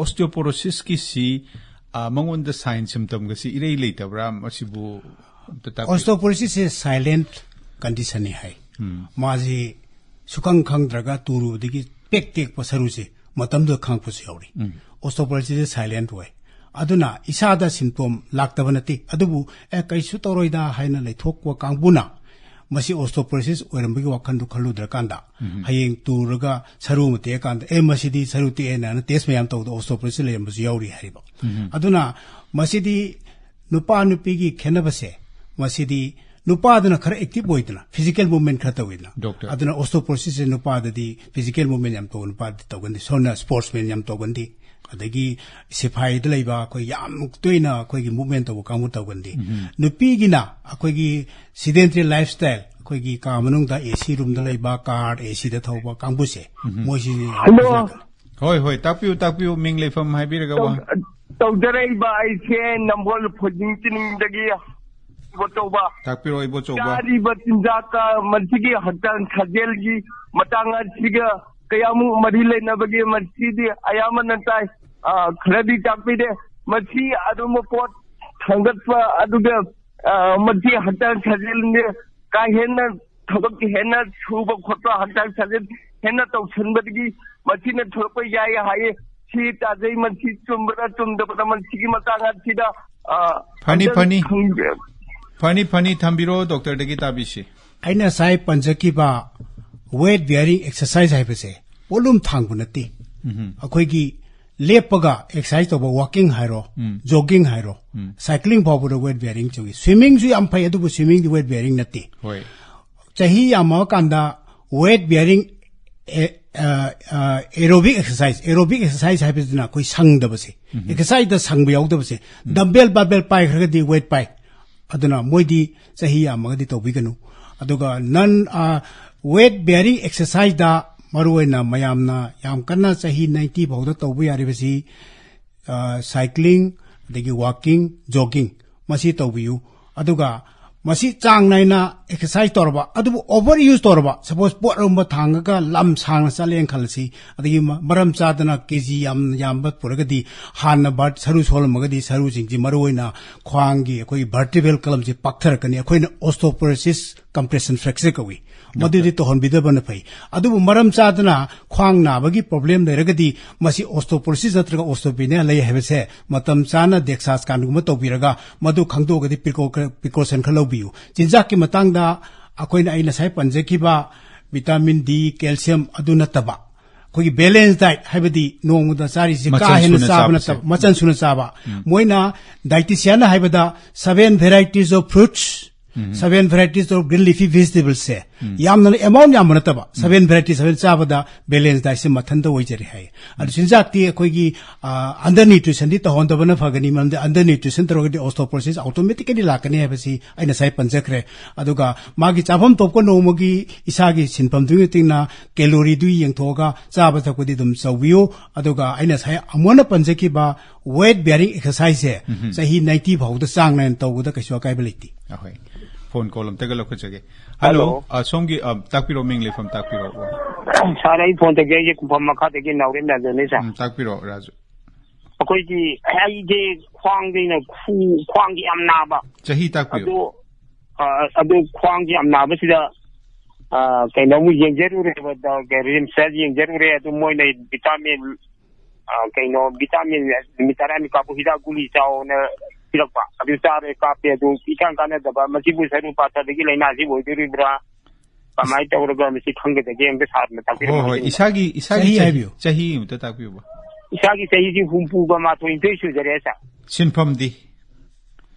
ꯑꯣꯁꯇꯤꯌꯣꯄꯣꯔꯣꯁꯤꯁꯀꯤꯁꯤ, ꯑ, ꯃꯉꯣꯟꯗ ꯁꯥꯏꯟ ꯁꯤꯝꯇꯝꯒꯁꯤ ꯏꯔꯩ ꯂꯩꯇꯕ꯭ꯔꯥ? ꯃꯁꯤꯕꯨ ꯑꯝꯇ ꯇꯥꯛꯄꯤꯌꯨ꯫ ꯑꯣꯁꯇꯤꯌꯣꯄꯣꯔꯣꯁꯤꯁꯁꯦ ꯁꯥꯏꯂꯦꯟꯠ ꯀꯟꯗꯤꯁꯟꯅꯤ ꯍꯥꯏ꯫ ꯎꯝ꯫ ꯃꯥꯁꯤ ꯁꯨꯈꯪ ꯈꯪꯗ꯭ꯔꯒ ꯇꯨꯔꯨꯕꯗꯒꯤ ꯄꯦꯛ ꯇꯦꯛꯄ ꯁꯔꯨꯁꯦ ꯃꯇꯝꯗꯨꯗ ꯈꯪꯉꯛꯄꯁꯨ ꯌꯥꯎꯔꯤ꯫ ꯎꯝ꯫ ꯑꯣꯁꯇꯤꯌꯣꯄꯣꯔꯣꯁꯤꯁꯁꯦ ꯁꯥꯏꯂꯦꯟꯠ ꯑꯣꯏ꯫ ꯑꯗꯨꯅ ꯏꯁꯥꯗ ꯁꯤꯝꯇꯣꯝ ꯂꯥꯛꯇꯕ ꯅꯠꯇꯦ, ꯑꯗꯨꯕꯨ "ꯑꯦ, ꯀꯩꯁꯨ ꯇꯧꯔꯣꯏꯗ" ꯍꯥꯏꯅ ꯂꯩꯊꯣꯛꯄ ꯀꯥꯡꯕꯨꯅ ꯃꯁꯤ ꯑꯣꯁꯇꯤꯌꯣꯄꯣꯔꯣꯁꯤꯁ ꯑꯣꯏꯔꯝꯕꯒꯤ ꯋꯥꯈꯜꯗꯨ ꯈꯜꯂꯨꯗ꯭ꯔꯀꯥꯟꯗ, ꯎꯝ꯫ ꯍꯌꯦꯡ ꯇꯨꯔꯒ ꯁꯔꯨ ꯑꯃ ꯇꯦꯛꯑꯀꯥꯟꯗ, "ꯑꯦ, ꯃꯁꯤꯗꯤ ꯁꯔꯨ ꯇꯦꯛꯑꯦꯅ" ꯍꯥꯏꯅ ꯇꯦꯁ ꯃꯌꯥꯝ ꯇꯧꯕꯗ ꯑꯣꯁꯇꯤꯌꯣꯄꯣꯔꯣꯁꯤꯁ ꯂꯩꯔꯝꯕꯁꯨ ꯌꯥꯎꯔꯤ ꯍꯥꯏꯔꯤꯕ꯫ ꯎꯝ꯫ ꯑꯗꯨꯅ ꯃꯁꯤꯗꯤ ꯅꯨꯄꯥ ꯅꯨꯄꯤꯒꯤ ꯈꯦꯠꯅꯕꯁꯦ, ꯃꯁꯤꯗꯤ ꯅꯨꯄꯥꯗꯨꯅ ꯈꯔ ꯑꯦꯛꯇꯤꯚ ꯑꯣꯏꯗꯅ, ꯐꯤꯖꯤꯀꯦꯜ ꯃꯨꯚꯃꯦꯟꯠ ꯈꯔ ꯇꯧꯋꯤꯗꯅ꯫ ꯗꯣꯛꯇꯔ꯫ ꯑꯗꯨꯅ ꯑꯣꯁꯇꯤꯌꯣꯄꯣꯔꯣꯁꯤꯁꯁꯦ ꯅꯨꯄꯥꯗꯗꯤ ꯐꯤꯖꯤꯀꯦꯜ ꯃꯨꯚꯃꯦꯟꯠ ꯌꯥꯝ ꯇꯧꯕ ꯅꯨꯄꯥꯗꯤ ꯇꯧꯒꯟꯗꯦ꯫ ꯁꯣꯝꯅ ꯁ꯭ꯄꯣꯔꯠꯁꯃꯦꯟ ꯌꯥꯝ ꯇꯧꯒꯟꯗꯦ꯫ ꯑꯗꯒꯤ ꯁꯤꯐꯥꯏꯗ ꯂꯩꯕ ꯑꯩꯈꯣꯏ ꯌꯥꯝ ꯇꯣꯏꯅ ꯑꯩꯈꯣꯏꯒꯤ ꯃꯨꯚꯃꯦꯟꯠ ꯇꯧꯕ ꯀꯥꯡꯕꯨ ꯇꯧꯒꯟꯗꯦ꯫ ꯎꯝ꯫ ꯅꯨꯄꯤꯒꯤꯅ ꯑꯩꯈꯣꯏꯒꯤ ꯁꯤꯗꯦꯟꯇꯔꯤ ꯂꯥꯏꯐ ꯁ꯭ꯇꯥꯏꯜ, ꯑꯩꯈꯣꯏꯒꯤ ꯀꯥ ꯃꯅꯨꯡꯗ ꯑꯦ ꯁꯤ ꯔꯨꯝꯗ ꯂꯩꯕ, ꯀꯥꯔ ꯑꯦ ꯁꯤꯗ ꯊꯧꯕ ꯀꯥꯡꯕꯨꯁꯦ, ꯎꯝ꯫ ꯃꯣꯏꯁꯤꯅ ꯍꯜꯂꯣ꯫ ꯍꯣꯏ, ꯍꯣꯏ, ꯇꯥꯛꯄꯤꯌꯨ, ꯇꯥꯛꯄꯤꯌꯨ, ꯃꯤꯡ ꯂꯩꯐꯝ ꯍꯥꯏꯕꯤꯔꯒ ꯋꯥ- ꯇꯧ-, ꯇꯧꯖꯔꯛꯏꯕ ꯑꯩꯁꯦ ꯅꯝꯕꯣꯜ ꯐꯣꯏꯖꯤꯡ ꯆꯤꯅꯤꯡꯗꯒꯤ ꯏꯕꯣꯆꯧꯕ꯫ ꯇꯥꯛꯄꯤꯔꯣ, ꯏꯕꯣꯆꯧꯕ꯫ ꯆꯥꯔꯤꯕ ꯆꯤꯟꯖꯥꯛꯀ ꯃꯁꯤꯒꯤ ꯍꯛꯆꯥꯡ ꯁꯥꯖꯦꯜꯒꯤ ꯃꯇꯥꯡ ꯑꯁꯤꯒ ꯀꯌꯥꯃꯨꯛ ꯃꯔꯤ ꯂꯩꯅꯕꯒꯦ? ꯃꯁꯤꯗꯤ ꯑꯌꯥꯝꯕꯅ ꯇꯥꯏ, ꯑ, ꯈꯔꯗꯤ ꯇꯥꯛꯄꯤꯔꯦ꯫ ꯃꯁꯤ ꯑꯗꯨꯝꯕ ꯄꯣꯠ ꯊꯥꯡꯒꯠꯄ, ꯑꯗꯨꯒ, ꯑ, ꯃꯁꯤ ꯍꯛꯆꯥꯡ ꯁꯥꯖꯦꯜꯅꯦ, ꯀꯥ ꯍꯦꯟꯅ ꯊꯕꯛ ꯍꯦꯟꯅ ꯁꯨꯕ ꯈꯣꯠꯄ, ꯍꯛꯆꯥꯡ ꯁꯥꯖꯦꯜ ꯍꯦꯟꯅ ꯇꯧꯁꯟꯕꯗꯒꯤ ꯃꯁꯤꯅ ꯊꯣꯛꯂꯛꯄ ꯌꯥꯏ ꯍꯥꯏꯌꯦ꯫ ꯁꯤ ꯇꯥꯖꯩ, ꯃꯁꯤ ꯆꯨꯝꯕ꯭ꯔꯥ ꯆꯨꯝꯗꯕ꯭ꯔꯥ, ꯃꯁꯤꯒꯤ ꯃꯇꯥꯡ ꯑꯁꯤꯗ, ꯑ, ꯐꯅꯤ, ꯑꯝꯇꯪ ꯐꯅꯤ꯫ ꯈꯪꯕꯤꯔ- ꯐꯅꯤ, ꯐꯅꯤ, ꯊꯝꯕꯤꯔꯣ, ꯗꯣꯛꯇꯔꯗꯒꯤ ꯇꯥꯕꯤꯁꯤ꯫ ꯑꯩꯅ ꯉꯁꯥꯏ ꯄꯟꯖꯈꯤꯕ ꯋꯦꯠ ꯕꯤꯌꯥꯔꯤꯡ ꯑꯦꯛꯁꯔꯁꯥꯏꯖ ꯍꯥꯏꯕꯁꯦ ꯄꯣꯠꯂꯨꯝ ꯊꯥꯡꯕ ꯅꯠꯇꯦ꯫ ꯎꯝ꯫ ꯑꯩꯈꯣꯏꯒꯤ ꯂꯦꯞꯄꯒ ꯑꯦꯛꯁꯔꯁꯥꯏꯖ ꯇꯧꯕ, ꯋꯥꯀꯤꯡ ꯍꯥꯏꯔꯣ, ꯎꯝ꯫ ꯖꯣꯒꯤꯡ ꯍꯥꯏꯔꯣ, ꯎꯝ꯫ ꯁꯥꯏꯀ꯭ꯂꯤꯡ ꯐꯥꯎꯕꯗ ꯋꯦꯠ ꯕꯤꯌꯥꯔꯤꯡ ꯆꯪꯏ꯫ ꯁ꯭ꯋꯤꯃꯤꯡꯁꯨ ꯌꯥꯝ ꯐꯩ, ꯑꯗꯨꯕꯨ ꯁ꯭ꯋꯤꯃꯤꯡꯗꯤ ꯋꯦꯠ ꯕꯤꯌꯥꯔꯤꯡ ꯅꯠꯇꯦ꯫ ꯍꯣꯏ꯫ ꯆꯍꯤ ꯌꯥꯝꯃꯛꯑꯀꯥꯟꯗ ꯋꯦꯠ ꯕꯤꯌꯥꯔꯤꯡ ꯑꯦ-, ꯑꯦꯔꯣꯕꯤꯛ ꯑꯦꯛꯁꯔꯁꯥꯏꯁ, ꯑꯦꯔꯣꯕꯤꯛ ꯑꯦꯛꯁꯔꯁꯥꯏꯁ ꯍꯥꯏꯕꯁꯤꯅ ꯑꯩꯈꯣꯏ ꯁꯪꯗꯕꯁꯦ, ꯑꯦꯛꯁꯔꯁꯥꯏꯁꯇ ꯁꯪꯕ ꯌꯥꯎꯗꯕꯁꯦ, ꯗꯝꯕꯦꯜ ꯕꯥꯔꯕꯦꯜ ꯄꯥꯏꯈ꯭ꯔꯒꯗꯤ ꯋꯦꯠ ꯄꯥꯏ꯫ ꯑꯗꯨꯅ ꯃꯣꯏꯗꯤ ꯆꯍꯤ ꯌꯥꯝꯃꯒꯗꯤ ꯇꯧꯕꯤꯒꯅꯨ꯫ ꯑꯗꯨꯒ ꯅꯟ ꯋꯦꯠ ꯕꯤꯌꯥꯔꯤꯡ ꯑꯦꯛꯁꯔꯁꯥꯏꯁꯇ ꯃꯔꯨꯑꯣꯏꯅ ꯃꯌꯥꯝꯅ ꯌꯥꯝ ꯀꯟꯅ ꯆꯍꯤ ꯅꯥꯏꯟꯇꯤ ꯐꯥꯎꯗ ꯇꯧꯕ ꯌꯥꯔꯤꯕꯁꯤ ꯁꯥꯏꯀ꯭ꯂꯤꯡ, ꯑꯗꯒꯤ ꯋꯥꯀꯤꯡ, ꯖꯣꯒꯤꯡ, ꯃꯁꯤ ꯇꯧꯕꯤꯌꯨ꯫ ꯑꯗꯨꯒ ꯃꯁꯤ ꯆꯥꯡ ꯅꯥꯏꯅ ꯑꯦꯛꯁꯔꯁꯥꯏꯁ ꯇꯧꯔꯕ, ꯑꯗꯨꯕꯨ ꯑꯣꯚꯔ ꯌꯨꯁ ꯇꯧꯔꯕ, ꯁꯄꯣꯁ ꯄꯣꯠ ꯑꯔꯨꯝꯕ ꯊꯥꯡꯉꯒ ꯂꯝ ꯁꯥꯡꯅ ꯆꯠꯂꯦꯅ ꯈꯜꯂꯁꯤ, ꯑꯗꯒꯤ ꯃ-, ꯃꯔꯝ ꯆꯥꯗꯅ ꯀꯦ ꯖꯤ ꯌꯥꯝ ꯌꯥꯝꯕ ꯄꯨꯔꯒꯗꯤ ꯍꯥꯟꯅ ꯕꯥꯔꯠ ꯁꯔꯨ ꯁꯣꯜꯂꯝꯃꯒꯗꯤ ꯁꯔꯨꯁꯤꯡꯁꯤ, ꯃꯔꯨꯑꯣꯏꯅ ꯈ꯭ꯋꯥꯡꯒꯤ ꯑꯩꯈꯣꯏꯒꯤ ꯚꯔꯇꯤꯕ꯭ꯔꯦꯜ ꯀꯂꯝꯁꯤ ꯄꯥꯛꯊꯔꯛꯀꯅꯤ꯫ ꯑꯩꯈꯣꯏꯅ ꯑꯣꯁꯇꯣꯄꯣꯔꯣꯁꯤꯁ ꯀꯝꯄ꯭ꯔꯦꯁꯟ ꯐ꯭ꯔꯦꯛꯆꯔ ꯀꯧꯏ꯫ ꯃꯗꯨꯗꯤ ꯇꯧꯍꯟꯕꯤꯗꯕꯅ ꯐꯩ꯫ ꯑꯗꯨꯕꯨ ꯃꯔꯝ ꯆꯥꯗꯅ ꯈ꯭ꯋꯥꯡ ꯅꯥꯕꯒꯤ ꯄ꯭ꯔꯣꯕ꯭ꯂꯦꯝ ꯂꯩꯔꯒꯗꯤ ꯃꯁꯤ ꯑꯣꯁꯇꯣꯄꯣꯔꯣꯁꯤꯁ ꯅꯠꯇ꯭ꯔꯒ ꯑꯣꯁꯇꯣꯄꯦꯅꯤꯌꯥ ꯂꯩ ꯍꯥꯏꯕꯁꯦ ꯃꯇꯝ ꯆꯥꯅ ꯗꯦꯛꯁꯥꯁꯀꯥꯟꯒꯨꯝꯕ ꯇꯧꯕꯤꯔꯒ ꯃꯗꯨ ꯈꯪꯗꯣꯛꯑꯒꯗꯤ ꯄ꯭ꯔꯤꯀꯣ-, ꯄ꯭ꯔꯤꯀꯣꯁꯟ ꯈꯔ ꯂꯧꯕꯤꯌꯨ꯫ ꯆꯤꯟꯖꯥꯛꯀꯤ ꯃꯇꯥꯡꯗ ꯑꯩꯈꯣꯏꯅ ꯑꯩ ꯉꯁꯥꯏ ꯄꯟꯖꯈꯤꯕ ꯚꯤꯇꯥꯃꯤꯟ ꯗꯤ, ꯀꯦꯜꯁꯤꯌꯝ ꯑꯗꯨ ꯅꯠꯇꯕ ꯑꯩꯈꯣꯏꯒꯤ ꯕꯦꯂꯦꯟꯁ ꯗꯥꯏꯠ ꯍꯥꯏꯕꯗꯤ ꯅꯣꯡꯃꯗ ꯆꯥꯔꯤꯁꯤ ꯀꯥ ꯃꯆꯜ ꯍꯦꯟꯅ ꯁꯨꯅ ꯆꯥꯕ ꯆꯥꯕꯁꯦ꯫ ꯅꯠꯇꯕ, ꯃꯆꯜ ꯁꯨꯅ ꯆꯥꯕ꯫ ꯎꯝ꯫ ꯃꯣꯏꯅ ꯗꯥꯏꯇꯤꯁꯤꯌꯥꯟꯅ ꯍꯥꯏꯕꯗ seven varieties of fruits, seven varieties of green leafy vegetablesꯁꯦ ꯌꯥꯝꯅ ꯑꯦꯃꯥꯎꯟ ꯌꯥꯝꯕ ꯅꯠꯇꯕ, seven varieties, seven ꯆꯥꯕꯗ ꯕꯦꯂꯦꯟꯁ ꯗꯥꯏꯠꯁꯦ ꯃꯊꯟꯇ ꯑꯣꯏꯖꯔꯦ ꯍꯥꯏ꯫ ꯑꯗꯨ ꯆꯤꯟꯖꯥꯛꯇꯤ ꯑꯩꯈꯣꯏꯒꯤ, ꯑ, under nutritionꯗꯤ ꯇꯧꯍꯟꯗꯕꯅ ꯐꯒꯅꯤ, ꯃꯔꯝꯗꯤ under nutrition ꯇꯧꯔꯒꯗꯤ osteoporosis automatically ꯂꯥꯛꯀꯅꯤ ꯍꯥꯏꯕꯁꯤ ꯑꯩꯅ ꯉꯁꯥꯏ ꯄꯟꯖꯈ꯭ꯔꯦ꯫ ꯑꯗꯨꯒ ꯃꯥꯒꯤ ꯆꯥꯐꯝ ꯊꯣꯛꯄ ꯅꯣꯡꯃꯒꯤ ꯏꯁꯥꯒꯤ ꯁꯤꯟꯐꯝꯗꯨꯒꯤ ꯃꯇꯨꯡ ꯏꯟꯅ ꯀꯦꯂꯣꯔꯤꯗꯨ ꯌꯦꯡꯊꯣꯛꯑꯒ ꯆꯥꯕ ꯊꯛꯄꯗꯤ ꯑꯗꯨꯝ ꯇꯧꯕꯤꯌꯨ꯫ ꯑꯗꯨꯒ ꯑꯩꯅ ꯉꯁꯥꯏ ꯑꯃꯨꯛ ꯍꯟꯅ ꯄꯟꯖꯈꯤꯕ weight bearing exerciseꯁꯦ ꯆꯍꯤ ninety ꯐꯥꯎꯗ ꯆꯥꯡ ꯅꯥꯏꯅ ꯇꯧꯕꯗ ꯀꯩꯁꯨ ꯑꯀꯥꯏꯕ ꯂꯩꯇꯦ꯫ ꯑꯍꯣꯏ꯫ ꯐꯣꯟ ꯀꯣꯜ ꯑꯝꯇꯒ ꯂꯧꯈꯠꯆꯒꯦ꯫ ꯍꯜꯂꯣ꯫ ꯍꯜꯂꯣ꯫ ꯑ, ꯁꯣꯝꯒꯤ, ꯑ, ꯇꯥꯛꯄꯤꯔꯛꯑꯣ, ꯃꯤꯡ ꯂꯩꯐꯝ ꯇꯥꯛꯄꯤꯔꯛꯑꯣ꯫ ꯁꯥꯔ, ꯑꯩ ꯐꯣꯟ ꯇꯧꯖꯔꯛꯏꯁꯦ ꯈꯨꯝꯐꯝ ꯃꯈꯥꯗꯒꯤ ꯅꯥꯎꯔꯦꯝ ꯔꯥꯖꯨꯅꯤ, ꯁꯥꯔ꯫ ꯎꯝ, ꯇꯥꯛꯄꯤꯔꯛꯑꯣ, ꯔꯥꯖꯨ꯫ ꯑꯩꯈꯣꯏꯒꯤ, ꯑꯩꯁꯦ ꯈ꯭ꯋꯥꯡꯗꯩꯅ ꯈꯨ-, ꯈ꯭ꯋꯥꯡꯁꯦ ꯌꯥꯝ ꯅꯥꯕ꯫ ꯆꯍꯤ ꯇꯥꯛꯄꯤꯌꯨ꯫ ꯑꯗꯨ, ꯑ, ꯑꯗꯨ ꯈ꯭ꯋꯥꯡꯁꯦ ꯌꯥꯝ ꯅꯥꯕꯁꯤꯗ, ꯑ, ꯀꯩꯅꯣ ꯑꯃꯨꯛ ꯌꯦꯡꯖꯔꯨꯔꯦꯕ, ꯗ-, ꯔꯤꯝꯁꯇ ꯌꯦꯡꯖꯔꯨꯔꯦ꯫ ꯑꯗꯨ ꯃꯣꯏꯅ ꯚꯤꯇꯥꯃꯤꯟ, ꯑ, ꯀꯩꯅꯣ, ꯚꯤꯇꯥꯃꯤꯟ ꯅꯨꯃꯤꯠ ꯇꯔꯥꯅꯤ ꯀꯥꯞꯄꯨ, ꯍꯤꯗꯥꯛ ꯒꯨꯂꯤ ꯆꯥꯎꯅ ꯄꯤꯔꯛꯄ꯫ ꯑꯗꯨ ꯆꯥꯔꯦ, ꯀꯥꯞꯄꯦ꯫ ꯑꯗꯨ ꯏꯀꯥꯟ ꯀꯥꯟꯅꯗꯕ, ꯃꯁꯤꯕꯨ ꯁꯔꯨ ꯄꯥꯊꯕꯒꯤ ꯂꯥꯏꯅꯥꯁꯤ ꯑꯣꯏꯗꯣꯔꯤꯕ꯭ꯔꯥ? ꯀꯃꯥꯏꯅ ꯇꯧꯔꯒ ꯃꯁꯤ ꯈꯪꯒꯗꯒꯦ? ꯑꯝꯇ ꯁꯥꯔꯅ ꯍꯣꯏ, ꯍꯣꯏ꯫ ꯇꯥꯛꯄꯤꯔꯝꯕ꯫ ꯏꯁꯥꯒꯤ, ꯏꯁꯥꯒꯤ ꯆꯍꯤ ꯆꯍꯤ, ꯍꯥꯏꯕꯤꯌꯨ꯫ ꯆꯍꯤ ꯑꯃꯇ ꯇꯥꯛꯄꯤꯌꯨꯕ꯫ ꯏꯁꯥꯒꯤ ꯆꯍꯤꯁꯤ ꯍꯨꯝꯐꯨꯒ ꯃꯥꯊꯣꯏ ꯅꯤꯊꯣꯏ ꯁꯨꯖꯔꯦ, ꯁꯥꯔ꯫ ꯁꯤꯟꯐꯝꯗꯤ?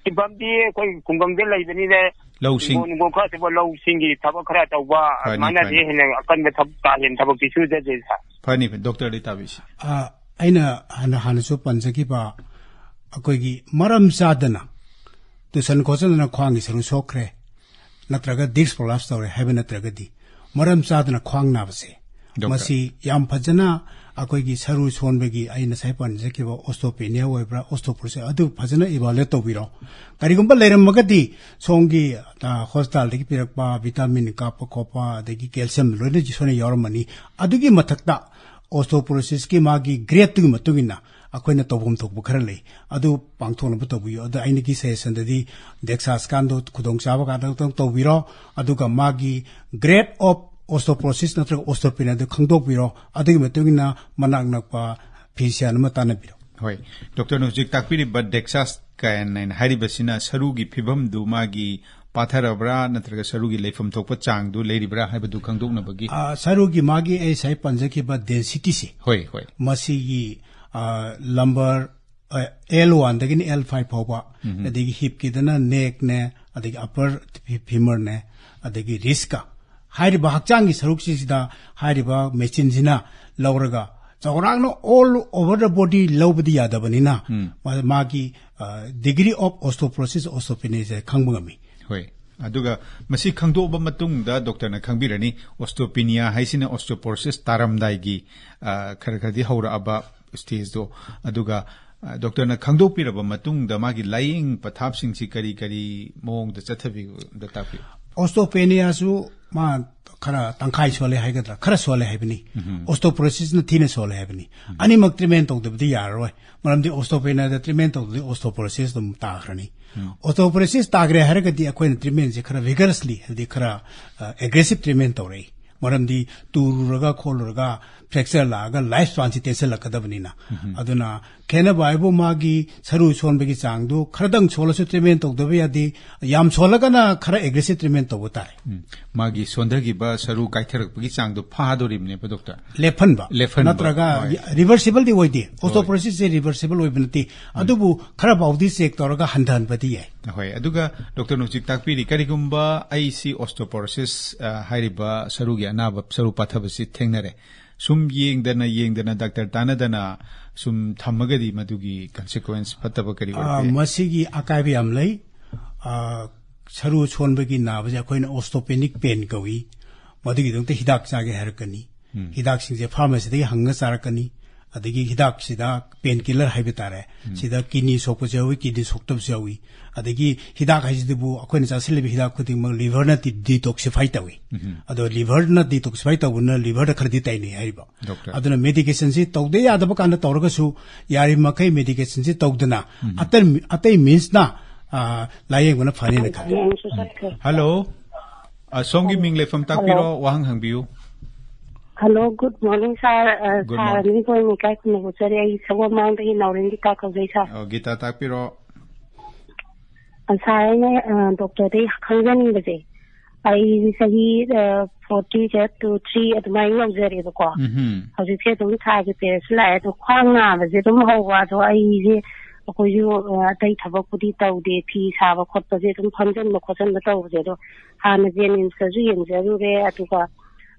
ꯁꯤꯟꯐꯝꯗꯤ ꯑꯩꯈꯣꯏ ꯈꯨꯡꯒꯪꯗ ꯂꯩꯕꯅꯤꯅ ꯂꯧꯁꯤꯡ ꯍꯤꯡꯒꯣꯜ ꯅꯨꯡꯒꯣꯜ ꯈꯔ ꯇꯧꯕ, ꯂꯧꯁꯤꯡꯒꯤ ꯊꯕꯛ ꯈꯔ ꯇꯧꯕ, ꯐꯅꯤ, ꯑꯗꯨꯃꯥꯏꯅꯗꯤ ꯐꯅꯤ꯫ ꯍꯦꯟꯅ ꯑꯀꯟꯕ ꯊꯕꯛ, ꯀꯥ ꯍꯦꯟꯅ ꯊꯕꯛꯇꯤ ꯁꯨꯖꯗꯦ, ꯁꯥꯔ꯫ ꯐꯅꯤ, ꯐꯅꯤ꯫ ꯗꯣꯛꯇꯔꯗꯤ ꯇꯥꯕꯤꯁꯤ꯫ ꯑ, ꯑꯩꯅ ꯍꯥꯟꯅ, ꯍꯥꯟꯅꯁꯨ ꯄꯟꯖꯈꯤꯕ, ꯑꯩꯈꯣꯏꯒꯤ ꯃꯔꯝ ꯆꯥꯗꯅ ꯇꯨꯁꯟ ꯈꯣꯠꯆꯟꯗꯅ ꯈ꯭ꯋꯥꯡꯒꯤ ꯁꯔꯨ ꯁꯣꯛꯈ꯭ꯔꯦ, ꯅꯠꯇ꯭ꯔꯒ ꯗꯤꯁ ꯄ꯭ꯔꯣꯂꯥꯞꯁ ꯇꯧꯔꯦ ꯍꯥꯏꯕ ꯅꯠꯇ꯭ꯔꯒꯗꯤ, ꯃꯔꯝ ꯆꯥꯗꯅ ꯈ꯭ꯋꯥꯡ ꯅꯥꯕꯁꯦ, ꯗꯣꯛꯇꯔ꯫ ꯃꯁꯤ ꯌꯥꯝ ꯐꯖꯅ ꯑꯩꯈꯣꯏꯒꯤ ꯁꯔꯨ ꯁꯣꯟꯕꯒꯤ ꯑꯩ ꯉꯁꯥꯏ ꯄꯟꯖꯈꯤꯕ osteopenia ꯑꯣꯏꯕ꯭ꯔꯥ, osteoporosis, ꯑꯗꯨ ꯐꯖꯅ evaluate ꯇꯧꯕꯤꯔꯣ꯫ ꯀꯔꯤꯒꯨꯝꯕ ꯂꯩꯔꯝꯃꯒꯗꯤ ꯁꯣꯝꯒꯤ, ꯑ, ꯍꯣꯁꯄꯤꯇꯥꯜꯗꯒꯤ ꯄꯤꯔꯛꯄ vitamin ꯀꯥꯞꯄ ꯈꯣꯠꯄ, ꯑꯗꯒꯤ calcium ꯂꯣꯏꯅ ꯁꯣꯏꯅ ꯌꯥꯎꯔꯝꯃꯅꯤ꯫ ꯑꯗꯨꯒꯤ ꯃꯊꯛꯇ osteoporosisꯀꯤ ꯃꯥꯒꯤ gradeꯇꯨꯒꯤ ꯃꯇꯨꯡ ꯏꯟꯅ ꯑꯩꯈꯣꯏꯅ ꯇꯧꯐꯝ ꯊꯣꯛꯄ ꯈꯔ ꯂꯩ, ꯑꯗꯨ ꯄꯥꯡꯊꯣꯛꯅꯕ ꯇꯧꯕꯤꯌꯨ꯫ ꯑꯗ ꯑꯩꯅꯒꯤ suggestionꯗꯗꯤ DEXA scanꯗꯣ ꯈꯨꯗꯣꯡꯆꯥꯕ ꯀꯥꯟꯗ ꯑꯃꯨꯛꯇꯪ ꯇꯧꯕꯤꯔꯣ, ꯑꯗꯨꯒ ꯃꯥꯒꯤ grade of osteoporosis ꯅꯠꯇ꯭ꯔꯒ osteopenia ꯑꯗꯨ ꯈꯪꯗꯣꯛꯄꯤꯔꯣ꯫ ꯑꯗꯨꯒꯤ ꯃꯇꯨꯡ ꯏꯟꯅ ꯃꯅꯥꯛ ꯅꯛꯄ physician ꯑꯃ ꯇꯥꯟꯅꯕꯤꯔꯣ꯫ ꯍꯣꯏ, ꯗꯣꯛꯇꯔꯅ ꯍꯧꯖꯤꯛ ꯇꯥꯛꯄꯤꯔꯤꯕ DEXA scan ꯍꯥꯏꯅ ꯍꯥꯏꯔꯤꯕꯁꯤꯅ ꯁꯔꯨꯒꯤ ꯐꯤꯕꯝꯗꯨ ꯃꯥꯒꯤ ꯄꯥꯊꯔꯕ꯭ꯔꯥ ꯅꯠꯇ꯭ꯔꯒ ꯁꯔꯨꯒꯤ ꯂꯩꯐꯝ ꯊꯣꯛꯄ ꯆꯥꯡꯗꯨ ꯂꯩꯔꯤꯕ꯭ꯔꯥ ꯍꯥꯏꯕꯗꯨ ꯈꯪꯗꯣꯛꯅꯕꯒꯤ꯫ ꯑ, ꯁꯔꯨꯒꯤ ꯃꯥꯒꯤ ꯑꯩ ꯉꯁꯥꯏ ꯄꯟꯖꯈꯤꯕ densityꯁꯦ, ꯍꯣꯏ, ꯍꯣꯏ꯫ ꯃꯁꯤꯒꯤ, ꯑ, lumbar, ꯑ, L oneꯗꯒꯤꯅ L five ꯐꯥꯎꯕ, ꯎꯝ꯫ ꯑꯗꯒꯤ hipꯀꯤꯗꯅ neckꯅꯦ, ꯑꯗꯒꯤ upper femurꯅꯦ, ꯑꯗꯒꯤ wristꯀ ꯍꯥꯏꯔꯤꯕ ꯍꯛꯆꯥꯡꯒꯤ ꯁꯔꯨꯛꯁꯤꯡꯁꯤꯗ ꯍꯥꯏꯔꯤꯕ machineꯁꯤꯅ ꯂꯧꯔꯒ ꯆꯥꯎꯔꯥꯛꯅ all over the body ꯂꯧꯕꯗꯤ ꯌꯥꯗꯕꯅꯤꯅ, ꯎꯝ꯫ ꯃꯥ-, ꯃꯥꯒꯤ, ꯑ, degree of osteoporosis, osteopeniaꯁꯦ ꯈꯪꯕ ꯉꯝꯃꯤ꯫ ꯍꯣꯏ꯫ ꯑꯗꯨꯒ ꯃꯁꯤ ꯈꯪꯗꯣꯛꯑꯕ ꯃꯇꯨꯡꯗ ꯗꯣꯛꯇꯔꯅ ꯈꯪꯕꯤꯔꯅꯤ, osteopenia ꯍꯥꯏꯁꯤꯅ osteoporosis ꯇꯥꯔꯝꯗꯥꯏꯒꯤ, ꯑ, ꯈꯔ ꯈꯔꯗꯤ ꯍꯧꯔꯛꯑꯕ stageꯗꯣ꯫ ꯑꯗꯨꯒ, ꯑ, ꯗꯣꯛꯇꯔꯅ ꯈꯪꯗꯣꯛꯄꯤꯔꯕ ꯃꯇꯨꯡꯗ ꯃꯥꯒꯤ ꯂꯥꯌꯦꯡ ꯄꯊꯥꯞꯁꯤꯡꯁꯤ ꯀꯔꯤ ꯀꯔꯤ ꯃꯑꯣꯡꯗ ꯆꯠꯊꯕꯤꯕꯗ ꯇꯥꯛꯄꯤꯌꯨ? Osteopeniaꯁꯨ ꯃꯥ ꯈꯔ ꯇꯪꯈꯥꯏ ꯁꯣꯜꯂꯦ ꯍꯥꯏꯒꯗ꯭ꯔꯥ, ꯈꯔ ꯁꯣꯜꯂꯦ ꯍꯥꯏꯕꯅꯤ꯫ ꯎꯝ꯫ Osteoporosisꯅ ꯊꯤꯅ ꯁꯣꯜꯂꯦ ꯍꯥꯏꯕꯅꯤ꯫ ꯎꯝ꯫ ꯑꯅꯤꯃꯛ treatment ꯇꯧꯗꯕꯗꯤ ꯌꯥꯔꯔꯣꯏ꯫ ꯃꯔꯝꯗꯤ osteopeniaꯗ treatment ꯇꯧꯗ꯭ꯔꯗꯤ osteoporosis ꯑꯗꯨꯝ ꯇꯥꯈ꯭ꯔꯅꯤ꯫ ꯎꯝ꯫ Osteoporosis ꯇꯥꯈ꯭ꯔꯦ ꯍꯥꯏꯔꯒꯗꯤ ꯑꯩꯈꯣꯏꯅ treatmentꯁꯦ ꯈꯔ vigorously, ꯍꯥꯏꯕꯗꯤ ꯈꯔ, ꯑ, aggressive treatment ꯇꯧꯔꯛꯏ꯫ ꯃꯔꯝꯗꯤ ꯇꯨꯔꯨꯔꯒ ꯈꯣꯠꯂꯨꯔꯒ fracture ꯂꯥꯛꯑꯒ life spanꯁꯤ ꯇꯦꯟꯁꯤꯜꯂꯛꯀꯗꯕꯅꯤꯅ꯫ ꯎꯝ꯫ ꯑꯗꯨꯅ ꯈꯦꯠꯅꯕ ꯍꯥꯏꯕꯨ ꯃꯥꯒꯤ ꯁꯔꯨ ꯁꯣꯟꯕꯒꯤ ꯆꯥꯡꯗꯨ ꯈꯔꯗꯪ ꯁꯣꯜꯂꯁꯨ treatment ꯇꯧꯗꯕ ꯌꯥꯗꯦ, ꯌꯥꯝ ꯁꯣꯜꯂꯒꯅ ꯈꯔ aggressive treatment ꯇꯧꯕ ꯇꯥꯔꯦ꯫ ꯎꯝ꯫ ꯃꯥꯒꯤ ꯁꯣꯟꯊꯈꯤꯕ ꯁꯔꯨ ꯀꯥꯏꯊꯔꯛꯄꯒꯤ ꯆꯥꯡꯗꯣ ꯐꯥꯗꯣꯔꯤꯕꯅꯦꯕ, doctor꯫ ꯂꯦꯞꯍꯟꯕ ꯂꯦꯞꯍꯟꯕ꯫ ꯅꯠꯇ꯭ꯔꯒ ꯍꯣꯏ꯫ Reversible ꯗꯤ ꯑꯣꯏꯗꯦ, osteoporosis ꯁꯦ reversible ꯑꯣꯏꯕ ꯅꯠꯇꯦ꯫ ꯑꯗꯨꯕꯨ ꯈꯔ ꯐꯥꯎꯗꯤ check ꯇꯧꯔꯒ ꯍꯟꯊꯍꯟꯕꯗꯤ ꯌꯥꯏ꯫ ꯍꯣꯏ꯫ ꯑꯗꯨꯒ doctor ꯅ ꯍꯧꯖꯤꯛ ꯇꯥꯛꯄꯤꯔꯤ, ꯀꯔꯤꯒꯨꯝꯕ ꯑꯩꯁꯤ osteoporosis, ꯑ, ꯍꯥꯏꯔꯤꯕ ꯁꯔꯨꯒꯤ ꯑꯅꯥꯕ, ꯁꯔꯨ ꯄꯥꯊꯕꯁꯤ ꯊꯦꯡꯅꯔꯦ, ꯁꯨꯝ ꯌꯦꯡꯗꯅ ꯌꯦꯡꯗꯅ, doctor ꯇꯥꯟꯅꯗꯅ ꯁꯨꯝ ꯊꯝꯃꯒꯗꯤ ꯃꯗꯨꯒꯤ consequence ꯐꯠꯇꯕ ꯀꯔꯤ ꯑꯣꯏꯔꯛꯄ ꯌꯥꯏ? ꯃꯁꯤꯒꯤ ꯑꯀꯥꯏꯕ ꯌꯥꯝ ꯂꯩ꯫ ꯑ, ꯁꯔꯨ ꯁꯣꯟꯕꯒꯤ ꯅꯥꯕꯁꯦ ꯑꯩꯈꯣꯏꯅ osteopenic pain ꯀꯧꯏ꯫ ꯃꯗꯨꯒꯤꯗꯃꯛꯇ ꯍꯤꯗꯥꯛ ꯆꯥꯒꯦ ꯍꯥꯏꯔꯛꯀꯅꯤ꯫ ꯍꯤꯗꯥꯛꯁꯤꯡꯁꯦ pharmacy ꯗꯒꯤ ꯍꯪꯉ ꯆꯥꯔꯛꯀꯅꯤ꯫ ꯑꯗꯒꯤ ꯍꯤꯗꯥꯛꯁꯤꯗ pain killer ꯍꯥꯏꯕ ꯇꯥꯔꯦ꯫ ꯁꯤꯗ kidney ꯁꯣꯛꯄꯁꯨ ꯌꯥꯎꯏ, kidney ꯁꯣꯛꯇꯕꯁꯨ ꯌꯥꯎꯏ꯫ ꯑꯗꯒꯤ ꯍꯤꯗꯥꯛ ꯍꯥꯏꯁꯤꯗꯕꯨ ꯑꯩꯈꯣꯏꯅ ꯆꯥꯁꯤꯜꯂꯤꯕ ꯍꯤꯗꯥꯛ ꯈꯨꯗꯤꯡꯃꯛ liver ꯅ detoxify ꯇꯧꯏ꯫ ꯑꯗꯣ liver ꯅ detoxify ꯇꯧꯕꯅ liver ꯗ ꯈꯔꯗꯤ ꯇꯥꯏꯅꯩ ꯍꯥꯏꯔꯤꯕ꯫ Doctor꯫ ꯑꯗꯨꯅ medication ꯁꯤ ꯇꯧꯗ ꯌꯥꯗꯕ ꯀꯥꯟꯗ ꯇꯧꯔꯒꯁꯨ ꯌꯥꯔꯤꯃꯈꯩ medication ꯁꯤ ꯇꯧꯗꯅ ꯑꯇꯩ, ꯑꯇꯩ means ꯅ, ꯑ, ꯂꯥꯌꯦꯡꯕꯅ ꯐꯅꯤꯅ ꯈꯜꯂꯤ꯫ Hello꯫ ꯑ, ꯁꯣꯝꯒꯤ ꯃꯤꯡ ꯂꯩꯐꯝ ꯇꯥꯛꯄꯤꯔꯣ, ꯋꯥꯍꯪ ꯍꯪꯕꯤꯌꯨ꯫ Hello, good morning, sir. ꯑ, Good sir, morning. ꯃꯤꯡ ꯀꯣꯏꯅ ꯏꯀꯥꯏ ꯈꯨꯝꯅꯕ ꯎꯠꯆꯔꯤ꯫ ꯑꯩ ꯁꯒꯣꯜꯃꯥꯡꯗꯒꯤ ꯅꯥꯎꯔꯦꯝ ꯒꯤꯇꯥ ꯀꯧꯖꯩ, sir꯫ ꯑ, ꯒꯤꯇꯥ ꯇꯥꯛꯄꯤꯔꯣ꯫ ꯑ, sir, ꯑꯩꯅ, ꯑ, doctor ꯗꯒꯤ ꯈꯪꯖꯅꯤꯡꯕꯁꯦ, ꯑꯩ ꯆꯍꯤ, ꯑ, forty ꯁꯦ two three ꯑꯗꯨꯃꯥꯏꯅ ꯌꯧꯖꯔꯦꯕꯀꯣ꯫ ꯎꯝꯍꯨꯝ꯫ ꯍꯧꯖꯤꯛꯁꯦ ꯑꯗꯨꯝ sir ꯒꯤ period ꯁꯨ ꯂꯥꯛꯑꯦ, ꯑꯗꯣ ꯈ꯭ꯋꯥꯡ ꯅꯥꯕꯁꯦ ꯑꯗꯨꯝ ꯍꯧꯕ, ꯑꯗꯣ ꯑꯩꯁꯦ, ꯑꯩꯈꯣꯏꯁꯨ, ꯑ, ꯑꯇꯩ ꯊꯕꯛꯄꯨꯗꯤ ꯇꯧꯗꯦ, ꯐꯤ ꯁꯥꯕ ꯈꯣꯠꯄꯁꯦ ꯑꯗꯨꯝ ꯐꯝꯖꯟꯕ ꯈꯣꯠꯆꯟꯕ ꯇꯧꯕꯁꯦ, ꯑꯗꯣ ꯍꯥꯟꯅ JNIMS ꯇꯁꯨ ꯌꯦꯡꯖꯔꯨꯔꯦ, ꯑꯗꯨꯒ,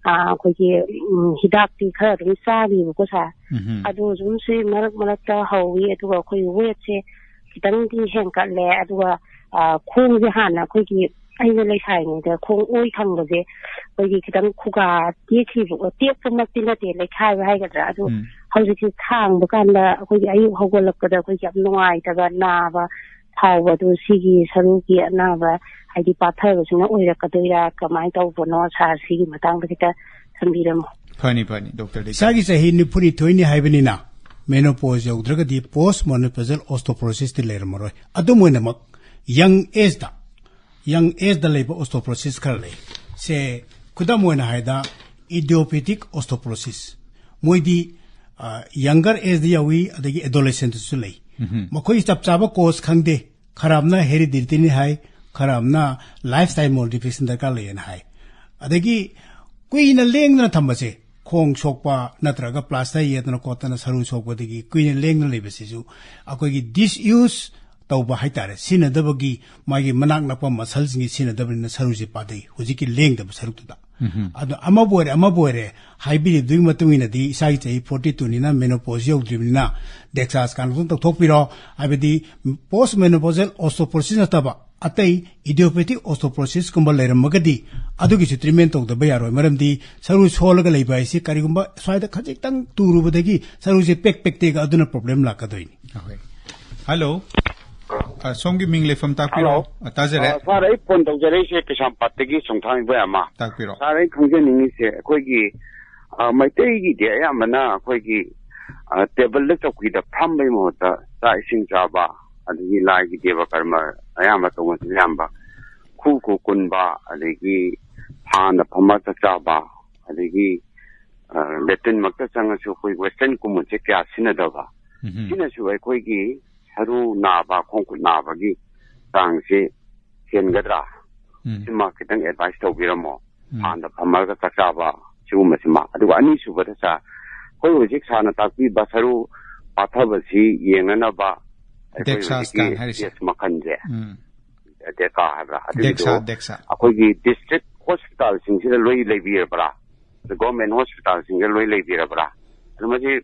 ꯑ, ꯑꯩꯈꯣꯏꯒꯤ, ꯎꯝ, ꯍꯤꯗꯥꯛꯇꯤ ꯈꯔ ꯑꯗꯨꯝ ꯆꯥꯔꯤꯕꯀꯣ, sir꯫ ꯎꯝꯍꯨꯝ꯫ ꯑꯗꯨ ꯑꯗꯨꯝ ꯁꯤ ꯃꯔꯛ ꯃꯔꯛꯇ ꯍꯧꯋꯤ, ꯑꯗꯨꯒ ꯑꯩꯈꯣꯏ weight ꯁꯦ ꯈꯤꯇꯪꯗꯤ ꯍꯦꯟꯀꯠꯂꯦ, ꯑꯗꯨꯒ, ꯑ, ꯈꯣꯡꯁꯦ ꯍꯥꯟꯅ ꯑꯩꯈꯣꯏꯒꯤ, ꯑꯩꯅ ꯂꯩꯁꯥꯔꯤꯉꯩꯗ ꯈꯣꯡ ꯑꯣꯏ ꯊꯪꯕꯁꯦ ꯑꯩꯈꯣꯏꯒꯤ ꯈꯤꯇꯪ ꯈꯨꯒꯥ ꯇꯦꯛꯈꯤꯕ, ꯇꯦꯛꯄꯃꯛꯇꯤ ꯅꯠꯇꯦ, ꯂꯩꯈꯥꯏꯕ ꯍꯥꯏꯒꯗ꯭ꯔꯥ, ꯑꯗꯨ ꯎꯝ꯫ ꯍꯧꯖꯤꯛꯁꯦ ꯊꯥꯡꯕ ꯀꯥꯟꯗ ꯑꯩꯈꯣꯏꯒꯤ ꯑꯌꯨꯛ ꯍꯧꯒꯠꯂꯛꯄꯗ ꯑꯩꯈꯣꯏꯒꯤ ꯌꯥꯝ ꯅꯨꯡꯉꯥꯏꯇꯕ, ꯅꯥꯕ ꯐꯥꯎꯕ, ꯑꯗꯨ ꯁꯤꯒꯤ ꯁꯔꯨꯒꯤ ꯑꯅꯥꯕ ꯍꯥꯏꯗꯤ ꯄꯥꯊꯕꯁꯤꯅ ꯑꯣꯏꯔꯛꯀꯗꯣꯏꯔꯥ, ꯀꯃꯥꯏꯅ ꯇꯧꯕꯅꯣ, sir, ꯁꯤꯒꯤ ꯃꯇꯥꯡꯗ ꯈꯤꯇ ꯊꯝꯕꯤꯔꯝꯃꯣ꯫ ꯐꯅꯤ, ꯐꯅꯤ, doctor ꯗꯒꯤ꯫ ꯏꯁꯥꯒꯤ ꯆꯍꯤ ꯅꯤꯐꯨꯅꯤꯊꯣꯏꯅꯤ ꯍꯥꯏꯕꯅꯤꯅ menopause ꯌꯧꯗ꯭ꯔꯒꯗꯤ post menopausal osteoporosis ꯇꯤ ꯂꯩꯔꯝꯃꯔꯣꯏ꯫ ꯑꯗꯨꯝ ꯑꯣꯏꯅꯃꯛ young age ꯇ, young age ꯇ ꯂꯩꯕ osteoporosis ꯈꯔ ꯂꯩ꯫ ꯁꯦ ꯈꯨꯗꯝ ꯑꯣꯏꯅ ꯍꯥꯏꯗ idiopathic osteoporosis꯫ ꯃꯣꯏꯗꯤ ꯌꯪꯒꯔ ꯑꯦꯖꯇ ꯌꯥꯎꯏ, ꯑꯗꯒꯤ ꯑꯦꯗꯣꯂꯦꯁꯦꯟꯇꯁꯨ ꯂꯩ꯫ ꯃꯈꯣꯏ ꯆꯞ ꯆꯥꯕ ꯀꯣꯁ ꯈꯪꯗꯦ꯫ ꯈꯔ ꯑꯃꯅ ꯍꯦꯔꯤꯗꯤꯇꯤꯅꯤ ꯍꯥꯏ, ꯈꯔ ꯑꯃꯅ ꯂꯥꯏꯐ ꯁ꯭ꯇꯥꯏꯜ ꯃꯣꯗꯤꯐꯤꯀꯦꯁꯟ ꯗꯔꯀꯥꯔ ꯂꯩꯌꯦꯅ ꯍꯥꯏ꯫ ꯑꯗꯒꯤ ꯀꯨꯏꯅ ꯂꯦꯡꯗꯅ ꯊꯝꯕꯁꯦ, ꯈꯣꯡ ꯁꯣꯛꯄ ꯅꯠꯇ꯭ꯔꯒ ꯄ꯭ꯂꯥꯁꯇꯔ ꯌꯦꯠꯇꯅ ꯈꯣꯠꯇꯅ ꯁꯔꯨ ꯁꯣꯛꯄꯗꯒꯤ ꯀꯨꯏꯅ ꯂꯦꯡꯗꯅ ꯂꯩꯕꯁꯤꯁꯨ ꯑꯩꯈꯣꯏꯒꯤ ꯗꯤꯁꯌꯨꯁ ꯇꯧꯕ ꯍꯥꯏꯇꯥꯔꯦ, ꯁꯤꯖꯤꯟꯅꯗꯕꯒꯤ, ꯃꯥꯒꯤ ꯃꯅꯥꯛ ꯅꯛꯄ ꯃꯁꯜꯁꯤꯡꯒꯤ ꯁꯤꯖꯤꯟꯅꯗꯕꯅꯤꯅ ꯁꯔꯨꯁꯦ ꯄꯥꯊꯩ, ꯍꯧꯖꯤꯛꯀꯤ ꯂꯦꯡꯗꯕ ꯁꯔꯨꯛꯇꯨꯗ꯫ ꯑꯗꯣ ꯑꯃꯕꯨ ꯑꯣꯏꯔꯦ, ꯑꯃꯕꯨ ꯑꯣꯏꯔꯦ, ꯍꯥꯏꯕꯤꯔꯤꯗꯨꯒꯤ ꯃꯇꯨꯡ ꯏꯟꯅꯗꯤ ꯏꯁꯥꯒꯤ ꯆꯍꯤ ꯐꯣꯔꯇꯤ ꯇꯨꯅꯤꯅ, ꯃꯦꯅꯣꯄꯣꯖ ꯌꯧꯗ꯭ꯔꯤꯕꯅꯤꯅ, ꯗꯦꯛꯁꯥꯁ ꯀꯥꯟꯅ ꯇꯧꯊꯣꯛꯄꯤꯔꯣ꯫ ꯍꯥꯏꯕꯗꯤ ꯄꯣꯁ ꯃꯦꯅꯣꯄꯣꯖꯦꯜ ꯑꯣꯁꯇꯣꯄꯣꯔꯣꯁꯤꯁ ꯅꯠꯇꯕ ꯑꯇꯩ ꯏꯗꯤꯌꯣꯄꯦꯊꯤꯛ ꯑꯣꯁꯇꯣꯄꯣꯔꯣꯁꯤꯁꯀꯨꯝꯕ ꯂꯩꯔꯝꯃꯒꯗꯤ, ꯑꯗꯨꯒꯤꯁꯨ ꯇ꯭ꯔꯤꯠꯃꯦꯟ ꯇꯧꯗꯕ ꯌꯥꯔꯣꯏ꯫ ꯃꯔꯝꯗꯤ ꯁꯔꯨ ꯁꯣꯜꯂꯒ ꯂꯩꯕ ꯍꯥꯏꯁꯤ ꯀꯔꯤꯒꯨꯝꯕ ꯁ꯭ꯋꯥꯏꯗ ꯈꯖꯤꯛꯇꯪ ꯇꯨꯔꯨꯕꯗꯒꯤ ꯁꯔꯨꯁꯦ ꯄꯦꯛ ꯄꯦꯛ ꯇꯦꯛꯑꯒ ꯑꯗꯨꯅ ꯄ꯭ꯔꯣꯕ꯭ꯂꯦꯝ ꯂꯥꯛꯀꯗꯣꯏꯅꯤ꯫ ꯑꯍꯣꯏ꯫ ꯍꯜꯂꯣ꯫ ꯑ, ꯁꯣꯝꯒꯤ ꯃꯤꯡ ꯂꯩꯐꯝ ꯇꯥꯛꯄꯤꯔꯣ꯫ ꯍꯜꯂꯣ꯫ ꯑ, ꯇꯥꯖꯔꯦ꯫ ꯑ, ꯁꯥꯔ, ꯑꯩ ꯐꯣꯟ ꯇꯧꯖꯔꯛꯏꯁꯦ ꯀꯩꯁꯥꯝꯄꯥꯠꯇꯒꯤ ꯆꯨꯝꯊꯥꯡ ꯏꯕꯣꯌꯥꯏꯃ꯫ ꯇꯥꯛꯄꯤꯔꯣ꯫ ꯁꯥꯔ, ꯑꯩ ꯈꯪꯖꯅꯤꯡꯉꯤꯁꯦ, ꯑꯩꯈꯣꯏꯒꯤ, ꯑ, ꯃꯩꯇꯩꯒꯤꯗꯤ ꯑꯌꯥꯝꯕꯅ ꯑꯩꯈꯣꯏꯒꯤ, ꯑ, ꯇꯦꯕꯜꯗ ꯆꯧꯀꯤꯗ ꯐꯝꯕꯩ ꯃꯍꯨꯠꯇ ꯆꯥꯛ ꯏꯁꯤꯡ ꯆꯥꯕ, ꯑꯗꯒꯤ ꯂꯥꯏꯒꯤ ꯗꯦꯕ ꯀꯔꯃ ꯑꯌꯥꯝꯕ ꯇꯧꯕꯁꯤꯅ ꯑꯌꯥꯝꯕ ꯈꯨ ꯈꯨ ꯀꯨꯟꯕ, ꯑꯗꯒꯤ ꯐꯥꯟꯗ ꯐꯝꯃ ꯆꯥꯛ ꯆꯥꯕ, ꯑꯗꯒꯤ, ꯑ, ꯂꯦꯇ꯭ꯔꯤꯟꯃꯛꯇ ꯆꯪꯉꯁꯨ ꯑꯩꯈꯣꯏ ꯋꯦꯁꯇꯔꯟ ꯀꯨꯝꯃꯨꯠꯁꯦ ꯀꯌꯥ ꯁꯤꯖꯤꯟꯅꯗꯕ꯫ ꯎꯝꯍꯨꯝ꯫ ꯁꯤꯅꯁꯨ ꯑꯩꯈꯣꯏꯒꯤ ꯁꯔꯨ ꯅꯥꯕ, ꯈꯣꯡ ꯈꯨꯠ ꯅꯥꯕꯒꯤ ꯆꯥꯡꯁꯤ ꯍꯦꯟꯒꯗ꯭ꯔꯥ? ꯎꯝ꯫ ꯁꯤꯃ ꯈꯤꯇꯪ ꯑꯦꯗꯚꯥꯏꯁ ꯇꯧꯕꯤꯔꯝꯃꯣ꯫ ꯎꯝ꯫ ꯐꯥꯟꯗ ꯐꯝꯃꯒ ꯆꯥꯛ ꯆꯥꯕ ꯁꯤꯒꯨꯝꯕꯁꯤꯃ꯫ ꯑꯗꯨꯒ ꯑꯅꯤꯁꯨꯕꯗ ꯁꯥꯔ, ꯑꯩꯈꯣꯏ ꯍꯧꯖꯤꯛ ꯁꯥꯔꯅ ꯇꯥꯛꯄꯤꯕ ꯁꯔꯨ ꯄꯥꯊꯕꯁꯤ ꯌꯦꯡꯅꯅꯕ ꯑꯩꯈꯣꯏ ꯗꯦꯛꯁꯥ ꯍꯧꯖꯤꯛꯀꯤ ꯁ꯭ꯀꯦꯟ ꯍꯥꯏꯔꯤꯁꯦ꯫ ꯇꯦꯁ ꯃꯈꯜꯁꯦ, ꯎꯝ꯫ ꯗꯦꯀꯥ ꯍꯥꯏꯕ꯭ꯔꯥ? ꯑꯗꯨꯒꯤꯗꯣ ꯗꯦꯛꯁꯥ, ꯗꯦꯛꯁꯥ꯫ ꯑꯩꯈꯣꯏꯒꯤ ꯗꯤꯁꯇ꯭ꯔꯤꯛ ꯍꯣꯁꯄꯤꯇꯥꯜꯁꯤꯡꯁꯤꯗ ꯂꯣꯏ ꯂꯩꯕꯤꯔꯕ꯭ꯔꯥ? ꯒꯣꯔꯃꯦꯟ ꯍꯣꯁꯄꯤꯇꯥꯜꯁꯤꯡꯗ ꯂꯣꯏ ꯂꯩꯕꯤꯔꯕ꯭ꯔꯥ? ꯑꯗꯨ ꯃꯁꯤ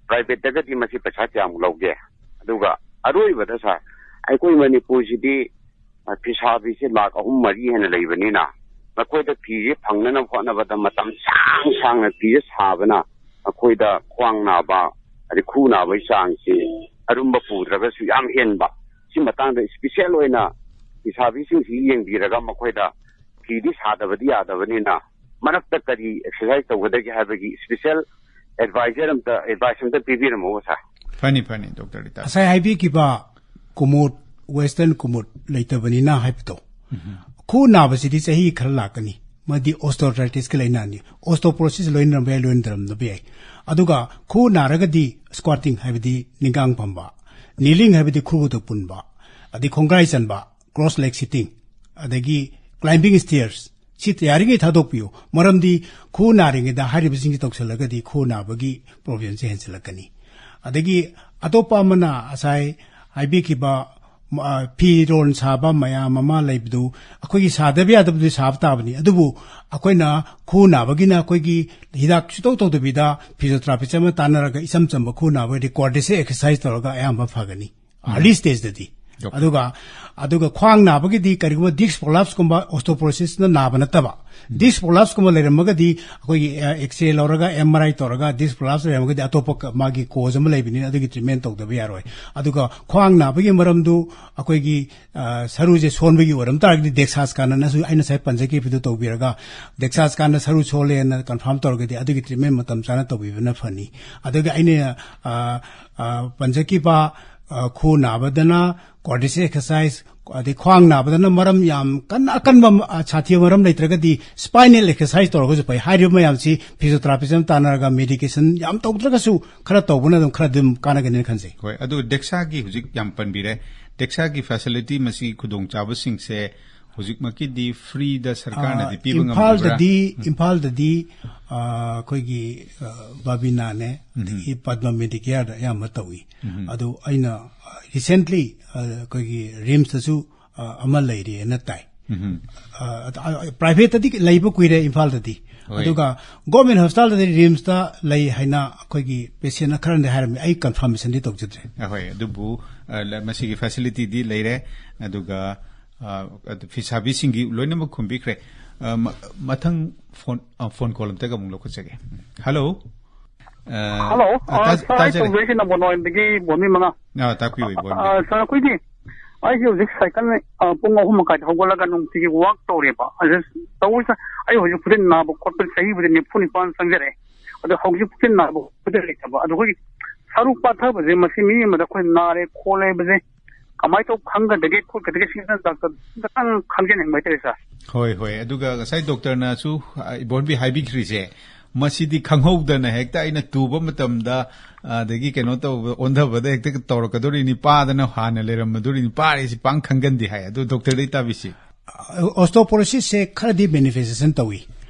ꯄ꯭ꯔꯥꯏꯚꯦꯠꯇꯒꯗꯤ ꯃꯁꯤ ꯄꯩꯁꯥ ꯀꯌꯥꯃꯨꯛ ꯂꯧꯒꯦ? ꯑꯗꯨꯒ ꯑꯔꯣꯏꯕꯗ ꯁꯥꯔ, ꯑꯩꯈꯣꯏ ꯃꯅꯤꯄꯨꯔꯁꯤꯗꯤ, ꯑ, ꯐꯤꯁꯥꯕꯤꯁꯦ ꯂꯥꯈ ꯑꯍꯨꯝ ꯃꯔꯤ ꯍꯦꯟꯅ ꯂꯩꯕꯅꯤꯅ, ꯃꯈꯣꯏꯗ ꯐꯤꯁꯦ ꯐꯪꯅꯅꯕ ꯍꯣꯠꯅꯕꯗ ꯃꯇꯝ ꯁꯥꯡ ꯁꯥꯡꯅ ꯐꯤꯁꯦ ꯁꯥꯕꯅ ꯃꯈꯣꯏꯗ ꯈ꯭ꯋꯥꯡ ꯅꯥꯕ, ꯑꯗꯩ ꯈꯨ ꯅꯥꯕꯒꯤ ꯆꯥꯡꯁꯤ ꯑꯔꯨꯝꯕ ꯄꯨꯗ꯭ꯔꯒꯁꯨ ꯌꯥꯝ ꯍꯦꯟꯕ꯫ ꯁꯤ ꯃꯇꯥꯡꯗ ꯏꯁꯄꯤꯁꯦꯜ ꯑꯣꯏꯅ ꯐꯤꯁꯥꯕꯤꯁꯤꯡꯁꯤ ꯌꯦꯡꯕꯤꯔꯒ ꯃꯈꯣꯏꯗ ꯐꯤꯗꯤ ꯁꯥꯗꯕꯗꯤ ꯌꯥꯗꯕꯅꯤꯅ ꯃꯔꯛꯇ ꯀꯔꯤ ꯑꯦꯛꯁꯔꯁꯥꯏꯁ ꯇꯧꯒꯗꯒꯦ ꯍꯥꯏꯕꯒꯤ ꯏꯁꯄꯤꯁꯦꯜ ꯑꯦꯗꯚꯥꯏꯖꯔ ꯑꯝꯇ, ꯑꯦꯗꯚꯥꯏꯁ ꯑꯝꯇ ꯄꯤꯕꯤꯔꯝꯃꯣ ꯁꯥꯔ꯫ ꯐꯅꯤ, ꯐꯅꯤ, ꯗꯣꯛꯇꯔ ꯔꯤꯇꯥ꯫ ꯉꯁꯥꯏ ꯍꯥꯏꯕꯤꯈꯤꯕ ꯀꯨꯃꯨꯠ, ꯋꯦꯁꯇꯔꯟ ꯀꯨꯃꯨꯠ ꯂꯩꯇꯕꯅꯤꯅ ꯍꯥꯏꯕꯗꯣ, ꯎꯝ꯫ ꯈꯨ ꯅꯥꯕꯁꯤꯗꯤ ꯆꯍꯤ ꯈꯔ ꯂꯥꯛꯀꯅꯤ꯫ ꯃꯗꯤ osteoarthritis ꯀ ꯂꯥꯏꯅꯥꯅꯤ꯫ Osteoporosis ꯂꯣꯏꯅꯔꯝꯕ ꯌꯥꯏ, ꯂꯣꯏꯅꯗꯔꯝꯗꯕ ꯌꯥꯏ꯫ ꯑꯗꯨꯒ ꯈꯨꯎ ꯅꯥꯔꯒꯗꯤ squatting ꯍꯥꯏꯕꯗꯤ ꯅꯤꯡꯒꯥꯡ ꯐꯝꯕ, kneeling ꯍꯥꯏꯕꯗꯤ ꯈꯨꯎꯗ ꯄꯨꯟꯕ, ꯑꯗꯩ ꯈꯣꯡꯒ꯭ꯔꯥꯏ ꯆꯟꯕ, cross leg sitting, ꯑꯗꯒꯤ climbing stairs, ꯁꯤ ꯌꯥꯔꯤꯉꯩ ꯊꯥꯗꯣꯛꯄꯤꯌꯨ꯫ ꯃꯔꯝꯗꯤ ꯈꯨꯎ ꯅꯥꯔꯤꯉꯩꯗ ꯍꯥꯏꯔꯤꯕꯁꯤꯡꯁꯤ ꯇꯧꯁꯜꯂꯒꯗꯤ ꯈꯨꯎ ꯅꯥꯕꯒꯤ problemꯁꯦ ꯍꯦꯟꯖꯜꯂꯛꯀꯅꯤ꯫ ꯑꯗꯒꯤ ꯑꯇꯣꯞꯄ ꯑꯃꯅ ꯉꯁꯥꯏ ꯍꯥꯏꯕꯤꯈꯤꯕ, ꯃ-, ꯑ, ꯐꯤꯔꯣꯜ ꯁꯥꯕ ꯃꯌꯥꯝ ꯑꯃ ꯂꯩꯕꯗꯨ ꯑꯩꯈꯣꯏꯒꯤ ꯁꯥꯗꯕ ꯌꯥꯗꯕꯗꯨꯗꯤ ꯁꯥꯕ ꯇꯥꯕꯅꯤ꯫ ꯑꯗꯨꯕꯨ ꯑꯩꯈꯣꯏꯅ ꯈꯨꯎ ꯅꯥꯕꯒꯤꯅ ꯑꯩꯈꯣꯏꯒꯤ ꯍꯤꯗꯥꯛ ꯁꯨꯇꯧ ꯇꯧꯗꯕꯤꯗ physiotherapist ꯑꯃ ꯇꯥꯟꯅꯔꯒ ꯏꯆꯝ ꯆꯝꯕ ꯈꯨꯎ ꯅꯥꯕꯒꯤꯗꯤ quadriceps exercise ꯇꯧꯔꯒ ꯑꯌꯥꯝꯕ ꯐꯒꯅꯤ꯫ Early stageꯇꯗꯤ꯫ Okay. ꯑꯗꯨꯒ, ꯑꯗꯨꯒ ꯈ꯭ꯋꯥꯡ ꯅꯥꯕꯒꯤꯗꯤ ꯀꯔꯤꯒꯨꯝꯕ disc prolapseꯀꯨꯝꯕ osteoporosisꯅ ꯅꯥꯕ ꯅꯠꯇꯕ, disc prolapseꯀꯨꯝꯕ ꯂꯩꯔꯝꯃꯒꯗꯤ ꯑꯩꯈꯣꯏꯒꯤ, ꯑ, X-ray ꯂꯧꯔꯒ, M R I ꯇꯧꯔꯒ disc prolapse ꯂꯩꯔꯝꯃꯒꯗꯤ ꯑꯇꯣꯞꯄ ꯀ-, ꯃꯥꯒꯤ cause ꯑꯃ ꯂꯩꯕꯅꯤꯅ ꯑꯗꯨꯒꯤ treatment ꯇꯧꯗꯕ ꯌꯥꯔꯣꯏ꯫ ꯑꯗꯨꯒ ꯈ꯭ꯋꯥꯡ ꯅꯥꯕꯒꯤ ꯃꯔꯝꯗꯨ ꯑꯩꯈꯣꯏꯒꯤ, ꯑ, ꯁꯔꯨꯁꯦ ꯁꯣꯟꯕꯒꯤ ꯑꯣꯏꯔꯝ ꯇꯥꯔꯒꯗꯤ Dexascanꯅꯁꯨ ꯑꯩꯅ ꯉꯁꯥꯏ ꯄꯟꯖꯈꯤꯕꯗꯨ ꯇꯧꯕꯤꯔꯒ, Dexascanꯅ ꯁꯔꯨ ꯁꯣꯜꯂꯦꯅ confirm ꯇꯧꯔꯒꯗꯤ ꯑꯗꯨꯒꯤ treatment ꯃꯇꯝ ꯆꯥꯅ ꯇꯧꯕꯤꯕꯅ ꯐꯅꯤ꯫ ꯑꯗꯨꯒ ꯑꯩꯅ, ꯑ, ꯑ, ꯄꯟꯖꯈꯤꯕ, ꯑ, ꯈꯨꯎ ꯅꯥꯕꯗꯅ quadriceps exercise, ꯑꯗꯩ ꯈ꯭ꯋꯥꯡ ꯅꯥꯕꯗꯅ ꯃꯔꯝ ꯌꯥꯝ ꯀꯟꯅ ꯑꯀꯟꯕ, ꯑ, ꯁꯥꯊꯤꯕ ꯃꯔꯝ ꯂꯩꯇ꯭ꯔꯒꯗꯤ spinal exercise ꯇꯧꯔꯒꯁꯨ ꯐꯩ꯫ ꯍꯥꯏꯔꯤꯕ ꯃꯌꯥꯝꯁꯤ physiotherapist ꯑꯃ ꯇꯥꯟꯅꯔꯒ medication ꯌꯥꯝ ꯇꯧꯗ꯭ꯔꯒꯁꯨ ꯈꯔ ꯇꯧꯕꯅ ꯑꯗꯨꯝ ꯈꯔ ꯑꯗꯨꯝ ꯀꯥꯟꯅꯒꯅꯤꯅ ꯈꯟꯖꯩ꯫ ꯍꯣꯏ, ꯑꯗꯨ Dexaꯒꯤ ꯍꯧꯖꯤꯛ ꯌꯥꯝ ꯄꯟꯕꯤꯔꯦ꯫ Dexaꯒꯤ facility ꯃꯁꯤꯒꯤ ꯈꯨꯗꯣꯡꯆꯥꯕꯁꯤꯡꯁꯦ ꯍꯧꯖꯤꯛꯃꯛꯀꯤꯗꯤ freeꯗ ꯁꯔꯀꯥꯔꯅꯗꯤ ꯑꯥ, ꯄꯤꯕ ꯉꯝꯈꯤꯕ꯭ꯔꯥ? ꯏꯝꯐꯥꯜꯗꯗꯤ, ꯎꯝ꯫ ꯏꯝꯐꯥꯜꯗꯗꯤ, ꯑꯥ, ꯑꯩꯈꯣꯏꯒꯤ, ꯑꯥ, ꯕꯥꯕꯤꯅꯥꯅꯦ, ꯎꯝ꯫ ꯑꯗꯒꯤ ꯄꯗꯃ Medicareꯗ ꯑꯌꯥꯝꯕ ꯇꯧꯏ꯫ ꯎꯝ꯫ ꯑꯗꯨ ꯑꯩꯅ, ꯑꯥ, recently, ꯑꯥ, ꯑꯩꯈꯣꯏꯒꯤ RIMSꯇꯁꯨ, ꯑꯥ, ꯑꯃ ꯂꯩꯔꯦꯅ ꯇꯥꯏ꯫ ꯎꯝ꯫ ꯑꯥ, ꯑꯗ, ꯑꯥ, privateꯇꯗꯤ ꯂꯩꯕ ꯀꯨꯏꯔꯦ ꯏꯝꯐꯥꯜꯗꯗꯤ꯫ ꯍꯣꯏ꯫ ꯑꯗꯨꯒ government hospitalꯗꯗꯤ RIMSꯇ ꯂꯩ ꯍꯥꯏꯅ ꯑꯩꯈꯣꯏꯒꯤ patient ꯈꯔꯅꯗꯤ ꯍꯥꯏꯔꯝꯃꯤ꯫ ꯑꯩ confirmationꯗꯤ ꯇꯧꯖꯗ꯭ꯔꯦ꯫ ꯑ, ꯍꯣꯏ, ꯑꯗꯨꯕꯨ, ꯑ, ꯂ-, ꯃꯁꯤꯒꯤ facilityꯗꯤ ꯂꯩꯔꯦ꯫ ꯑꯗꯨꯒ, ꯑ, ꯑꯗꯨ ꯐꯤꯁꯥꯕꯤꯁꯤꯡꯒꯤ ꯂꯣꯏꯅꯃꯛ ꯈꯨꯝꯕꯤꯈ꯭ꯔꯦ꯫ ꯑ, ꯃ-, ꯃꯊꯪ phone, ꯑ, phone call ꯑꯝꯇꯒ ꯑꯃꯨꯛ ꯂꯧꯈꯠꯆꯒꯦ꯫ Hello꯫ ꯑ, ꯍꯜꯂꯣ꯫ ꯑ, ꯑ, ꯇꯥ-, ꯁꯥꯔ, ꯑꯩ ꯇꯥꯖꯔꯦ꯫ ꯇꯧꯖꯔꯛꯏꯁꯤꯅ ꯕꯣꯅꯣꯏꯗꯒꯤ ꯕꯣꯅꯤ ꯃꯉꯥ꯫ ꯑ, ꯇꯥꯛꯄꯤꯌꯨ, ꯏꯕꯣꯟ꯫ ꯑ, ꯁꯥꯔ, ꯑꯩꯈꯣꯏꯒꯤ, ꯑꯩꯁꯦ ꯍꯧꯖꯤꯛ ꯁꯥꯏꯀꯜ, ꯑ, ꯄꯨꯡ ꯑꯍꯨꯝ ꯃꯈꯥꯏꯗ ꯍꯧꯒꯠꯂꯒ ꯅꯨꯡꯇꯤꯒꯤ walk ꯇꯧꯔꯦꯕ꯫ ꯑꯗꯨ ꯇꯧꯕꯁꯤꯗ ꯑꯩ ꯍꯧꯖꯤꯛ ꯈꯨꯖꯤꯟ ꯅꯥꯕ ꯈꯣꯠꯄ ꯆꯍꯤꯕꯨꯗꯤ ꯅꯤꯐꯨ ꯅꯤꯄꯥꯟ ꯆꯪꯖꯔꯛꯑꯦ꯫ ꯑꯗꯣ ꯍꯧꯖꯤꯛ ꯈꯨꯖꯤꯟ ꯅꯥꯕ ꯈꯣꯠꯄꯗꯤ ꯂꯩꯇꯕ꯫ ꯑꯗꯣ ꯑꯩꯈꯣꯏꯒꯤ ꯁꯔꯨ ꯄꯥꯊꯕꯁꯦ ꯃꯁꯤ ꯃꯤ ꯑꯃꯗ ꯑꯩꯈꯣꯏ ꯅꯥꯔꯦ ꯈꯣꯠꯂꯦ ꯍꯥꯏꯕꯁꯦ ꯀꯃꯥꯏꯅ ꯇꯧ ꯈꯪꯒꯗꯒꯦ ꯈꯣꯠꯀꯗꯒꯦ ꯁꯤꯅ ꯗꯥꯛꯇꯔ ꯈꯤꯇꯪ ꯈꯪꯖꯅꯤꯡꯕ ꯍꯥꯏꯇꯥꯔꯦ ꯁꯥꯔ꯫ ꯍꯣꯏ, ꯍꯣꯏ꯫ ꯑꯗꯨꯒ ꯉꯁꯥꯏ ꯗꯣꯛꯇꯔꯅꯁꯨ, ꯑ, ꯏꯕꯣꯟꯕꯤ ꯍꯥꯏꯕꯤꯈ꯭ꯔꯤꯁꯦ, ꯃꯁꯤꯗꯤ ꯈꯪꯍꯧꯗꯅ ꯍꯦꯛꯇ ꯑꯩꯅ ꯇꯨꯕ ꯃꯇꯝꯗ, ꯑꯗꯒꯤ ꯀꯩꯅꯣ ꯇꯧꯕ, ꯑꯣꯟꯊꯕꯗ ꯍꯦꯛꯇ ꯇꯧꯔꯛꯀꯗꯣꯔꯤꯅꯤ, ꯄꯥꯗꯅ ꯍꯥꯟꯅ ꯂꯩꯔꯝꯃꯗꯣꯔꯤꯅꯤ, ꯄꯥꯔꯤꯁꯤ ꯄꯥꯡ ꯈꯪꯒꯟꯗꯦ ꯍꯥꯏ꯫ ꯑꯗꯨ ꯗꯣꯛꯇꯔꯗꯩ ꯇꯥꯕꯤꯁꯤ꯫ Osteoporosis ꯁꯦ ꯈꯔꯗꯤ manifestation ꯇꯧꯏ,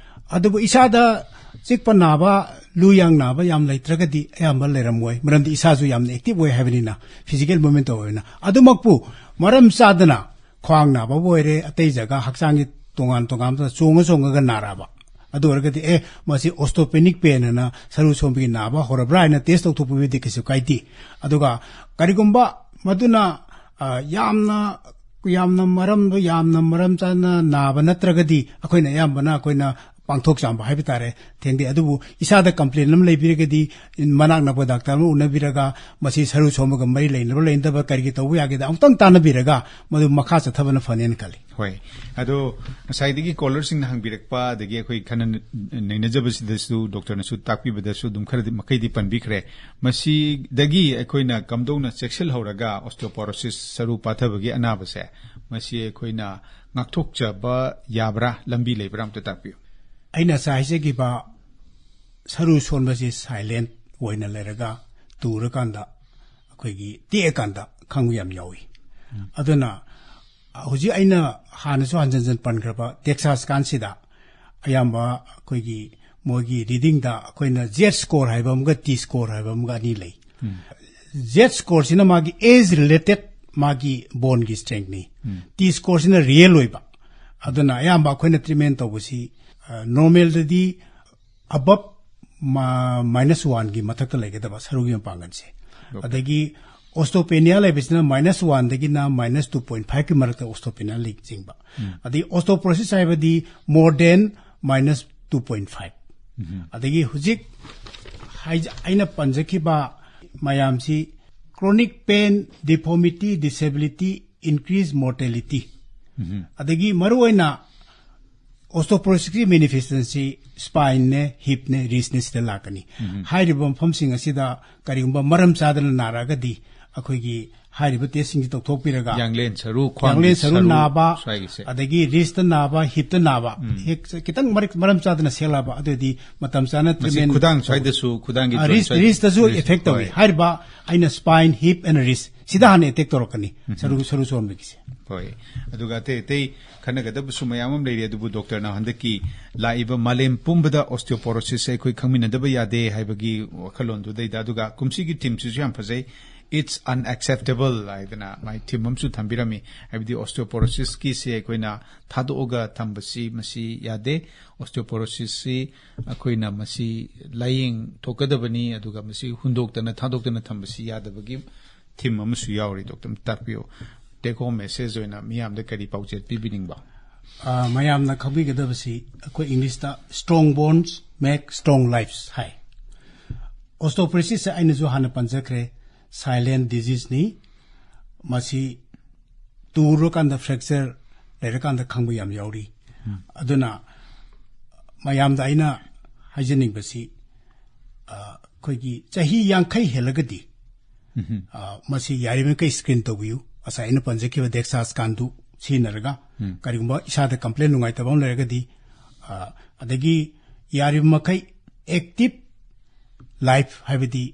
ꯑꯗꯨꯕꯨ ꯏꯁꯥꯗ ꯆꯤꯛꯄ ꯅꯥꯕ, ꯂꯨ ꯌꯥꯡ ꯅꯥꯕ ꯌꯥꯝ ꯂꯩꯇ꯭ꯔꯒꯗꯤ ꯑꯌꯥꯝꯕ ꯂꯩꯔꯝꯃꯣꯏ, ꯃꯔꯝꯗꯤ ꯏꯁꯥꯁꯨ ꯌꯥꯝꯅ active ꯑꯣꯏ ꯍꯥꯏꯕꯅꯤꯅ, physical movement ꯇꯧꯕꯅꯤꯅ꯫ ꯑꯗꯨꯃꯛꯄꯨ ꯃꯔꯝ ꯆꯥꯗꯅ ꯈ꯭ꯋꯥꯡ ꯅꯥꯕꯕꯨ ꯑꯣꯏꯔꯦ, ꯑꯇꯩ ꯖꯒꯥ ꯍꯛꯆꯥꯡꯒꯤ ꯇꯣꯉꯥꯟ ꯇꯣꯉꯥꯟꯕꯗ ꯆꯣꯡꯉ ꯆꯣꯡꯉꯒ ꯅꯥꯔꯛꯑꯕ, ꯑꯗꯨ ꯑꯣꯏꯔꯒꯗꯤ, ꯑꯦ, ꯃꯁꯤ osteopenic pain ꯑꯅ ꯁꯔꯨ ꯁꯣꯟꯕꯒꯤ ꯅꯥꯕ ꯍꯧꯔꯕ꯭ꯔꯥ ꯍꯥꯏꯅ test ꯇꯧꯊꯣꯛꯄꯤꯕꯗꯤ ꯀꯩꯁꯨ ꯀꯥꯏꯗꯦ꯫ ꯑꯗꯨꯒ ꯀꯔꯤꯒꯨꯝꯕ ꯃꯗꯨꯅ, ꯑ, ꯌꯥꯝꯅ, ꯌꯥꯝꯅ ꯃꯔꯝꯗꯣ, ꯌꯥꯝꯅ ꯃꯔꯝ ꯆꯥꯅ ꯅꯥꯕ ꯅꯠꯇ꯭ꯔꯒꯗꯤ ꯑꯩꯈꯣꯏꯅ ꯑꯌꯥꯝꯕꯅ ꯑꯩꯈꯣꯏꯅ ꯄꯥꯡꯊꯣꯛ ꯆꯥꯝꯕ ꯍꯥꯏꯕ ꯇꯥꯔꯦ, ꯊꯦꯡꯗꯦ꯫ ꯑꯗꯨꯕꯨ ꯏꯁꯥꯗ complain ꯑꯃ ꯂꯩꯕꯤꯔꯒꯗꯤ ꯃꯅꯥꯛ ꯅꯛꯄ ꯗꯥꯛꯇꯔ ꯑꯃ ꯎꯅꯕꯤꯔꯒ ꯃꯁꯤ ꯁꯔꯨ ꯁꯣꯟꯕꯒ ꯃꯔꯤ ꯂꯩꯅꯕ ꯂꯩꯅꯗꯕ ꯀꯔꯤꯒꯤ ꯇꯧꯕ ꯌꯥꯒꯦꯗ ꯑꯃꯨꯛꯇꯪ ꯇꯥꯟꯅꯕꯤꯔꯒ ꯃꯗꯨ ꯃꯈꯥ ꯆꯠꯊꯕꯅ ꯐꯅꯦꯅ ꯈꯜꯂꯤ꯫ ꯍꯣꯏ꯫ ꯑꯗꯣ ꯉꯁꯥꯏꯗꯒꯤ caller ꯁꯤꯡꯅ ꯍꯪꯕꯤꯔꯛꯄ, ꯑꯗꯒꯤ ꯑꯩꯈꯣꯏ ꯈꯟꯅ ꯅꯩꯅꯖꯕꯁꯤꯗꯁꯨ ꯗꯣꯛꯇꯔꯅꯁꯨ ꯇꯥꯛꯄꯤꯕꯗꯁꯨ ꯑꯗꯨꯝ ꯈꯔꯗꯤ ꯃꯈꯩꯗꯤ ꯄꯟꯕꯤꯈ꯭ꯔꯦ꯫ ꯃꯁꯤꯗꯒꯤ ꯑꯩꯈꯣꯏꯅ ꯀꯝꯗꯧꯅ ꯆꯦꯛꯁꯤꯜꯍꯧꯔꯒ osteoporosis, ꯁꯔꯨ ꯄꯥꯊꯕꯒꯤ ꯑꯅꯥꯕꯁꯦ, ꯃꯁꯤ ꯑꯩꯈꯣꯏꯅ ꯉꯥꯛꯊꯣꯛꯆꯕ ꯌꯥꯕ꯭ꯔꯥ, ꯂꯝꯕꯤ ꯂꯩꯕ꯭ꯔꯥ, ꯑꯝꯇ ꯇꯥꯛꯄꯤꯌꯨ꯫ ꯑꯩꯅ ꯉꯁꯥꯏ ꯍꯥꯏꯖꯈꯤꯕ ꯁꯔꯨ ꯁꯣꯟꯕꯁꯤ silent ꯑꯣꯏꯅ ꯂꯩꯔꯒ ꯇꯨꯔꯀꯥꯟꯗ, ꯑꯩꯈꯣꯏꯒꯤ ꯇꯦꯛꯑꯀꯥꯟꯗ ꯈꯪꯕ ꯌꯥꯝ ꯌꯥꯎꯏ꯫ ꯑꯗꯨꯅ ꯍꯧꯖꯤꯛ ꯑꯩꯅ ꯍꯥꯟꯅꯁꯨ ꯍꯟꯖꯟ ꯍꯟꯖꯟ ꯄꯟꯈ꯭ꯔꯕ Texas ꯀꯥꯟꯁꯤꯗ ꯑꯌꯥꯝꯕ ꯑꯩꯈꯣꯏꯒꯤ ꯃꯣꯏꯒꯤ reading ꯗ ꯑꯩꯈꯣꯏꯅ Z score ꯍꯥꯏꯕ ꯑꯃꯒ T score ꯍꯥꯏꯕ ꯑꯃꯒ ꯑꯅꯤ ꯂꯩ꯫ Z score ꯁꯤꯅ ꯃꯥꯒꯤ age related, ꯃꯥꯒꯤ bone ꯒꯤ strength ꯅꯤ꯫ T score ꯁꯤꯅ real ꯑꯣꯏꯕ꯫ ꯑꯗꯨꯅ ꯑꯌꯥꯝꯕ ꯑꯩꯈꯣꯏꯅ treatment ꯇꯧꯕꯁꯤ, ꯑ, normal ꯗꯗꯤ above ꯃꯥ-, minus one ꯒꯤ ꯃꯊꯛꯇ ꯂꯩꯒꯗꯕ ꯁꯔꯨꯒꯤ ꯃꯄꯥꯡꯒꯜꯁꯦ꯫ ꯑꯗꯒꯤ osteopenia ꯂꯩꯕꯁꯤꯅ minus one ꯗꯒꯤꯅ minus two point five ꯀꯤ ꯃꯔꯛꯇ osteopenia ꯂꯩ ꯆꯤꯡꯕ꯫ ꯑꯗꯒꯤ osteoporosis ꯍꯥꯏꯕꯗꯤ more than minus two point five꯫ ꯑꯗꯒꯤ ꯍꯧꯖꯤꯛ ꯍꯥꯏꯖ-, ꯑꯩꯅ ꯄꯟꯖꯈꯤꯕ ꯃꯌꯥꯝꯁꯤ chronic pain, deformity, disability, increase mortality꯫ ꯑꯗꯒꯤ ꯃꯔꯨꯑꯣꯏꯅ osteoporosis ꯀꯤ manifestation ꯁꯤ spine ꯅꯦ, hip ꯅꯦ, wrist ꯅꯦ, ꯁꯤꯗ ꯂꯥꯛꯀꯅꯤ꯫ ꯍꯥꯏꯔꯤꯕ ꯃꯐꯝꯁꯤꯡ ꯑꯁꯤꯗ ꯀꯔꯤꯒꯨꯝꯕ ꯃꯔꯝ ꯆꯥꯗꯅ ꯅꯥꯔꯛꯑꯒꯗꯤ ꯑꯩꯈꯣꯏꯒꯤ ꯍꯥꯏꯔꯤꯕ ꯇꯦꯁꯁꯤꯡꯁꯤ ꯇꯧꯊꯣꯛꯄꯤꯔꯒ ꯌꯥꯡꯂꯦꯟ ꯁꯔꯨ, ꯈ꯭ꯋꯥꯡꯒꯤ ꯌꯥꯡꯂꯦꯟ ꯁꯔꯨ ꯁꯔꯨ, ꯅꯥꯕ, ꯁ꯭ꯋꯥꯏꯒꯤꯁꯦ꯫ ꯑꯗꯒꯤ ꯔꯤꯁꯇ ꯅꯥꯕ, ꯍꯤꯞꯇ ꯅꯥꯕ, ꯍꯦꯛ ꯈꯤꯇꯪ ꯃꯔꯤꯛ- ꯃꯔꯝ ꯆꯥꯗꯅ ꯁꯦꯛꯂꯛꯑꯕ, ꯑꯗꯨꯗꯤ ꯃꯇꯝ ꯆꯥꯅ ꯃꯁꯤ ꯇ꯭ꯔꯤꯠꯃꯦꯟ ꯈꯨꯗꯥꯡ ꯁ꯭ꯋꯥꯏꯗꯁꯨ, ꯈꯨꯗꯥꯡꯒꯤ ꯑ, joint ꯔꯤꯁ ꯁ꯭ꯋꯥꯏꯗ- ꯔꯤꯁꯇꯁꯨ ꯔꯤꯁ, ꯏꯐꯦꯛ ꯇꯧꯏ꯫ ꯍꯣꯏ꯫ ꯍꯥꯏꯔꯤꯕ ꯑꯩꯅ spine, hip and wrist ꯁꯤꯗ ꯍꯥꯟꯅ ꯑꯦꯇꯦꯛ ꯇꯧꯔꯛꯀꯅꯤ, ꯁꯔꯨ ꯁꯔꯨ ꯁꯣꯟꯕꯒꯤꯁꯦ꯫ ꯍꯣꯏ꯫ ꯑꯗꯨꯒ ꯑꯇꯩ ꯑꯇꯩ ꯈꯟꯅꯒꯗꯕꯁꯨ ꯃꯌꯥꯝ ꯑꯃ ꯂꯩꯔꯤ, ꯑꯗꯨꯕꯨ ꯗꯣꯛꯇꯔꯅ ꯍꯟꯗꯛꯀꯤ ꯂꯥꯛꯏꯕ ꯃꯥꯂꯦꯝ ꯄꯨꯝꯕꯗ osteoporosis ꯁꯦ ꯑꯩꯈꯣꯏ ꯈꯪꯃꯤꯟꯅꯗꯕ ꯌꯥꯗꯦ ꯍꯥꯏꯕꯒꯤ ꯋꯥꯈꯜꯂꯣꯟꯗꯨꯗꯩꯗ, ꯑꯗꯨꯒ ꯀꯨꯝꯁꯤꯒꯤ ꯊꯤꯝꯁꯤꯁꯨ ꯌꯥꯝ ꯐꯖꯩ, "It's unacceptable" ꯍꯥꯏꯗꯅ ꯃꯥꯏ ꯊꯤꯝ ꯑꯃꯁꯨ ꯊꯝꯕꯤꯔꯝꯃꯤ꯫ ꯍꯥꯏꯕꯗꯤ osteoporosis ꯀꯤꯁꯦ ꯑꯩꯈꯣꯏꯅ ꯊꯥꯗꯣꯛꯑꯒ ꯊꯝꯕꯁꯤ ꯃꯁꯤ ꯌꯥꯗꯦ꯫ Osteoporosis ꯁꯤ ꯑꯩꯈꯣꯏꯅ ꯃꯁꯤ ꯂꯥꯏꯌꯦꯡ ꯊꯣꯛꯀꯗꯕꯅꯤ, ꯑꯗꯨꯒ ꯃꯁꯤ ꯍꯨꯟꯗꯣꯛꯇꯅ ꯊꯥꯗꯣꯛꯇꯅ ꯊꯝꯕꯁꯤ ꯌꯥꯗꯕꯒꯤ ꯊꯤꯝ ꯑꯃꯁꯨ ꯌꯥꯎꯔꯤ꯫ ꯗꯣꯛꯇꯔ, ꯑꯝꯇ ꯇꯥꯛꯄꯤꯌꯨ꯫ Take home message ꯑꯣꯏꯅ ꯃꯤꯌꯥꯝꯗ ꯀꯔꯤ ꯄꯥꯎꯖꯦꯜ ꯄꯤꯕꯤꯅꯤꯡꯕ? ꯑ, ꯃꯌꯥꯝꯅ ꯈꯪꯕꯤꯒꯗꯕꯁꯤ ꯑꯩꯈꯣꯏ ꯏꯪꯂꯤꯁꯇ "Strong bones make strong lives" ꯍꯥꯏ꯫ Osteoporosis ꯁꯦ ꯑꯩꯅꯁꯨ ꯍꯥꯟꯅ ꯄꯟꯖꯈ꯭ꯔꯦ, silent disease ꯅꯤ꯫ ꯃꯁꯤ ꯇꯨꯔꯀꯥꯟꯗ fracture ꯂꯩꯔꯀꯥꯟꯗ ꯈꯪꯕ ꯌꯥꯝ ꯌꯥꯎꯔꯤ꯫ ꯑꯗꯨꯅ ꯃꯌꯥꯝꯗ ꯑꯩꯅ ꯍꯥꯏꯖꯅꯤꯡꯕꯁꯤ, ꯑ, ꯑꯩꯈꯣꯏꯒꯤ ꯆꯍꯤ ꯌꯥꯡꯈꯩ ꯍꯦꯜꯂꯒꯗꯤ, ꯑ, ꯃꯁꯤ ꯌꯥꯔꯤꯕꯃꯈꯩ screen ꯇꯧꯕꯤꯌꯨ꯫ ꯉꯁꯥꯏ ꯑꯩꯅ ꯄꯟꯖꯈꯤꯕ DEXA scan ꯗꯨ ꯁꯤꯖꯤꯟꯅꯔꯒ, ꯀꯔꯤꯒꯨꯝꯕ ꯏꯁꯥꯗ complain ꯅꯨꯡꯉꯥꯏꯇꯕ ꯑꯃ ꯂꯩꯔꯒꯗꯤ, ꯑ, ꯑꯗꯒꯤ ꯌꯥꯔꯤꯕꯃꯈꯩ active life, ꯍꯥꯏꯕꯗꯤ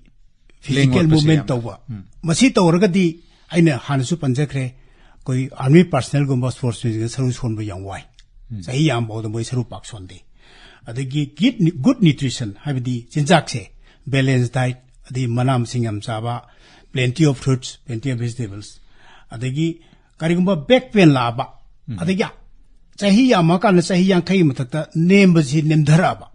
physical ꯂꯦꯡ ꯑꯣꯠꯄꯁꯦ movement ꯌꯥꯝ ꯇꯧꯕ, ꯃꯁꯤ ꯇꯧꯔꯒꯗꯤ, ꯑꯩꯅ ꯍꯥꯟꯅꯁꯨ ꯄꯟꯖꯈ꯭ꯔꯦ, ꯑꯩꯈꯣꯏ army personnel ꯒꯨꯝꯕ sportsman ꯁꯤꯡꯅ ꯁꯔꯨ ꯁꯣꯟꯕ ꯌꯥꯝ ꯋꯥꯏ꯫ ꯆꯍꯤ ꯌꯥꯝꯕ ꯐꯥꯎꯗ ꯃꯣꯏ ꯁꯔꯨ ꯄꯥꯛ ꯁꯣꯟꯗꯦ꯫ ꯑꯗꯒꯤ good, good nutrition, ꯍꯥꯏꯕꯗꯤ ꯆꯤꯟꯖꯥꯛꯁꯦ, balance diet, ꯑꯗꯩ ꯃꯅꯥ ꯃꯁꯤꯡ ꯌꯥꯝ ꯆꯥꯕ, plenty of fruits, plenty of vegetables, ꯑꯗꯒꯤ ꯀꯔꯤꯒꯨꯝꯕ back pain ꯂꯥꯛꯑꯕ, ꯑꯗꯒꯤ ꯆꯍꯤ ꯌꯥꯝꯃꯀꯥꯟꯗ ꯆꯍꯤ ꯌꯥꯡꯈꯩ ꯃꯊꯛꯇ ꯅꯦꯝꯕꯁꯤ ꯅꯦꯝꯊꯔꯛꯑꯕ,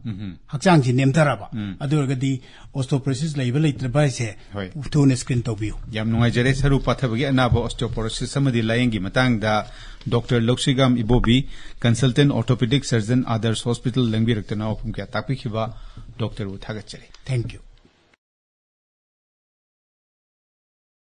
ꯍꯛꯆꯥꯡꯁꯤ ꯅꯦꯝꯊꯔꯛꯑꯕ, ꯑꯗꯨ ꯑꯣꯏꯔꯒꯗꯤ osteoporosis ꯂꯩꯕ ꯂꯩꯇ꯭ꯔꯕ ꯍꯥꯏꯁꯦ ꯍꯣꯏ꯫ ꯊꯨꯅ screen ꯇꯧꯕꯤꯌꯨ꯫ ꯌꯥꯝ ꯅꯨꯡꯉꯥꯏꯖꯔꯦ, ꯁꯔꯨ ꯄꯥꯊꯕꯒꯤ ꯑꯅꯥꯕ osteoporosis ꯑꯃꯗꯤ ꯂꯥꯌꯦꯡꯒꯤ ꯃꯇꯥꯡꯗ doctor Loushigam Ibobi, consultant orthopedic surgeon, Adarsh Hospital, ꯂꯦꯡꯕꯤꯔꯛꯇꯅ ꯋꯥꯐꯝ ꯀꯌꯥ ꯇꯥꯛꯄꯤꯈꯤꯕ ꯗꯣꯛꯇꯔꯕꯨ ꯊꯥꯒꯠꯆꯔꯤ꯫ Thank you꯫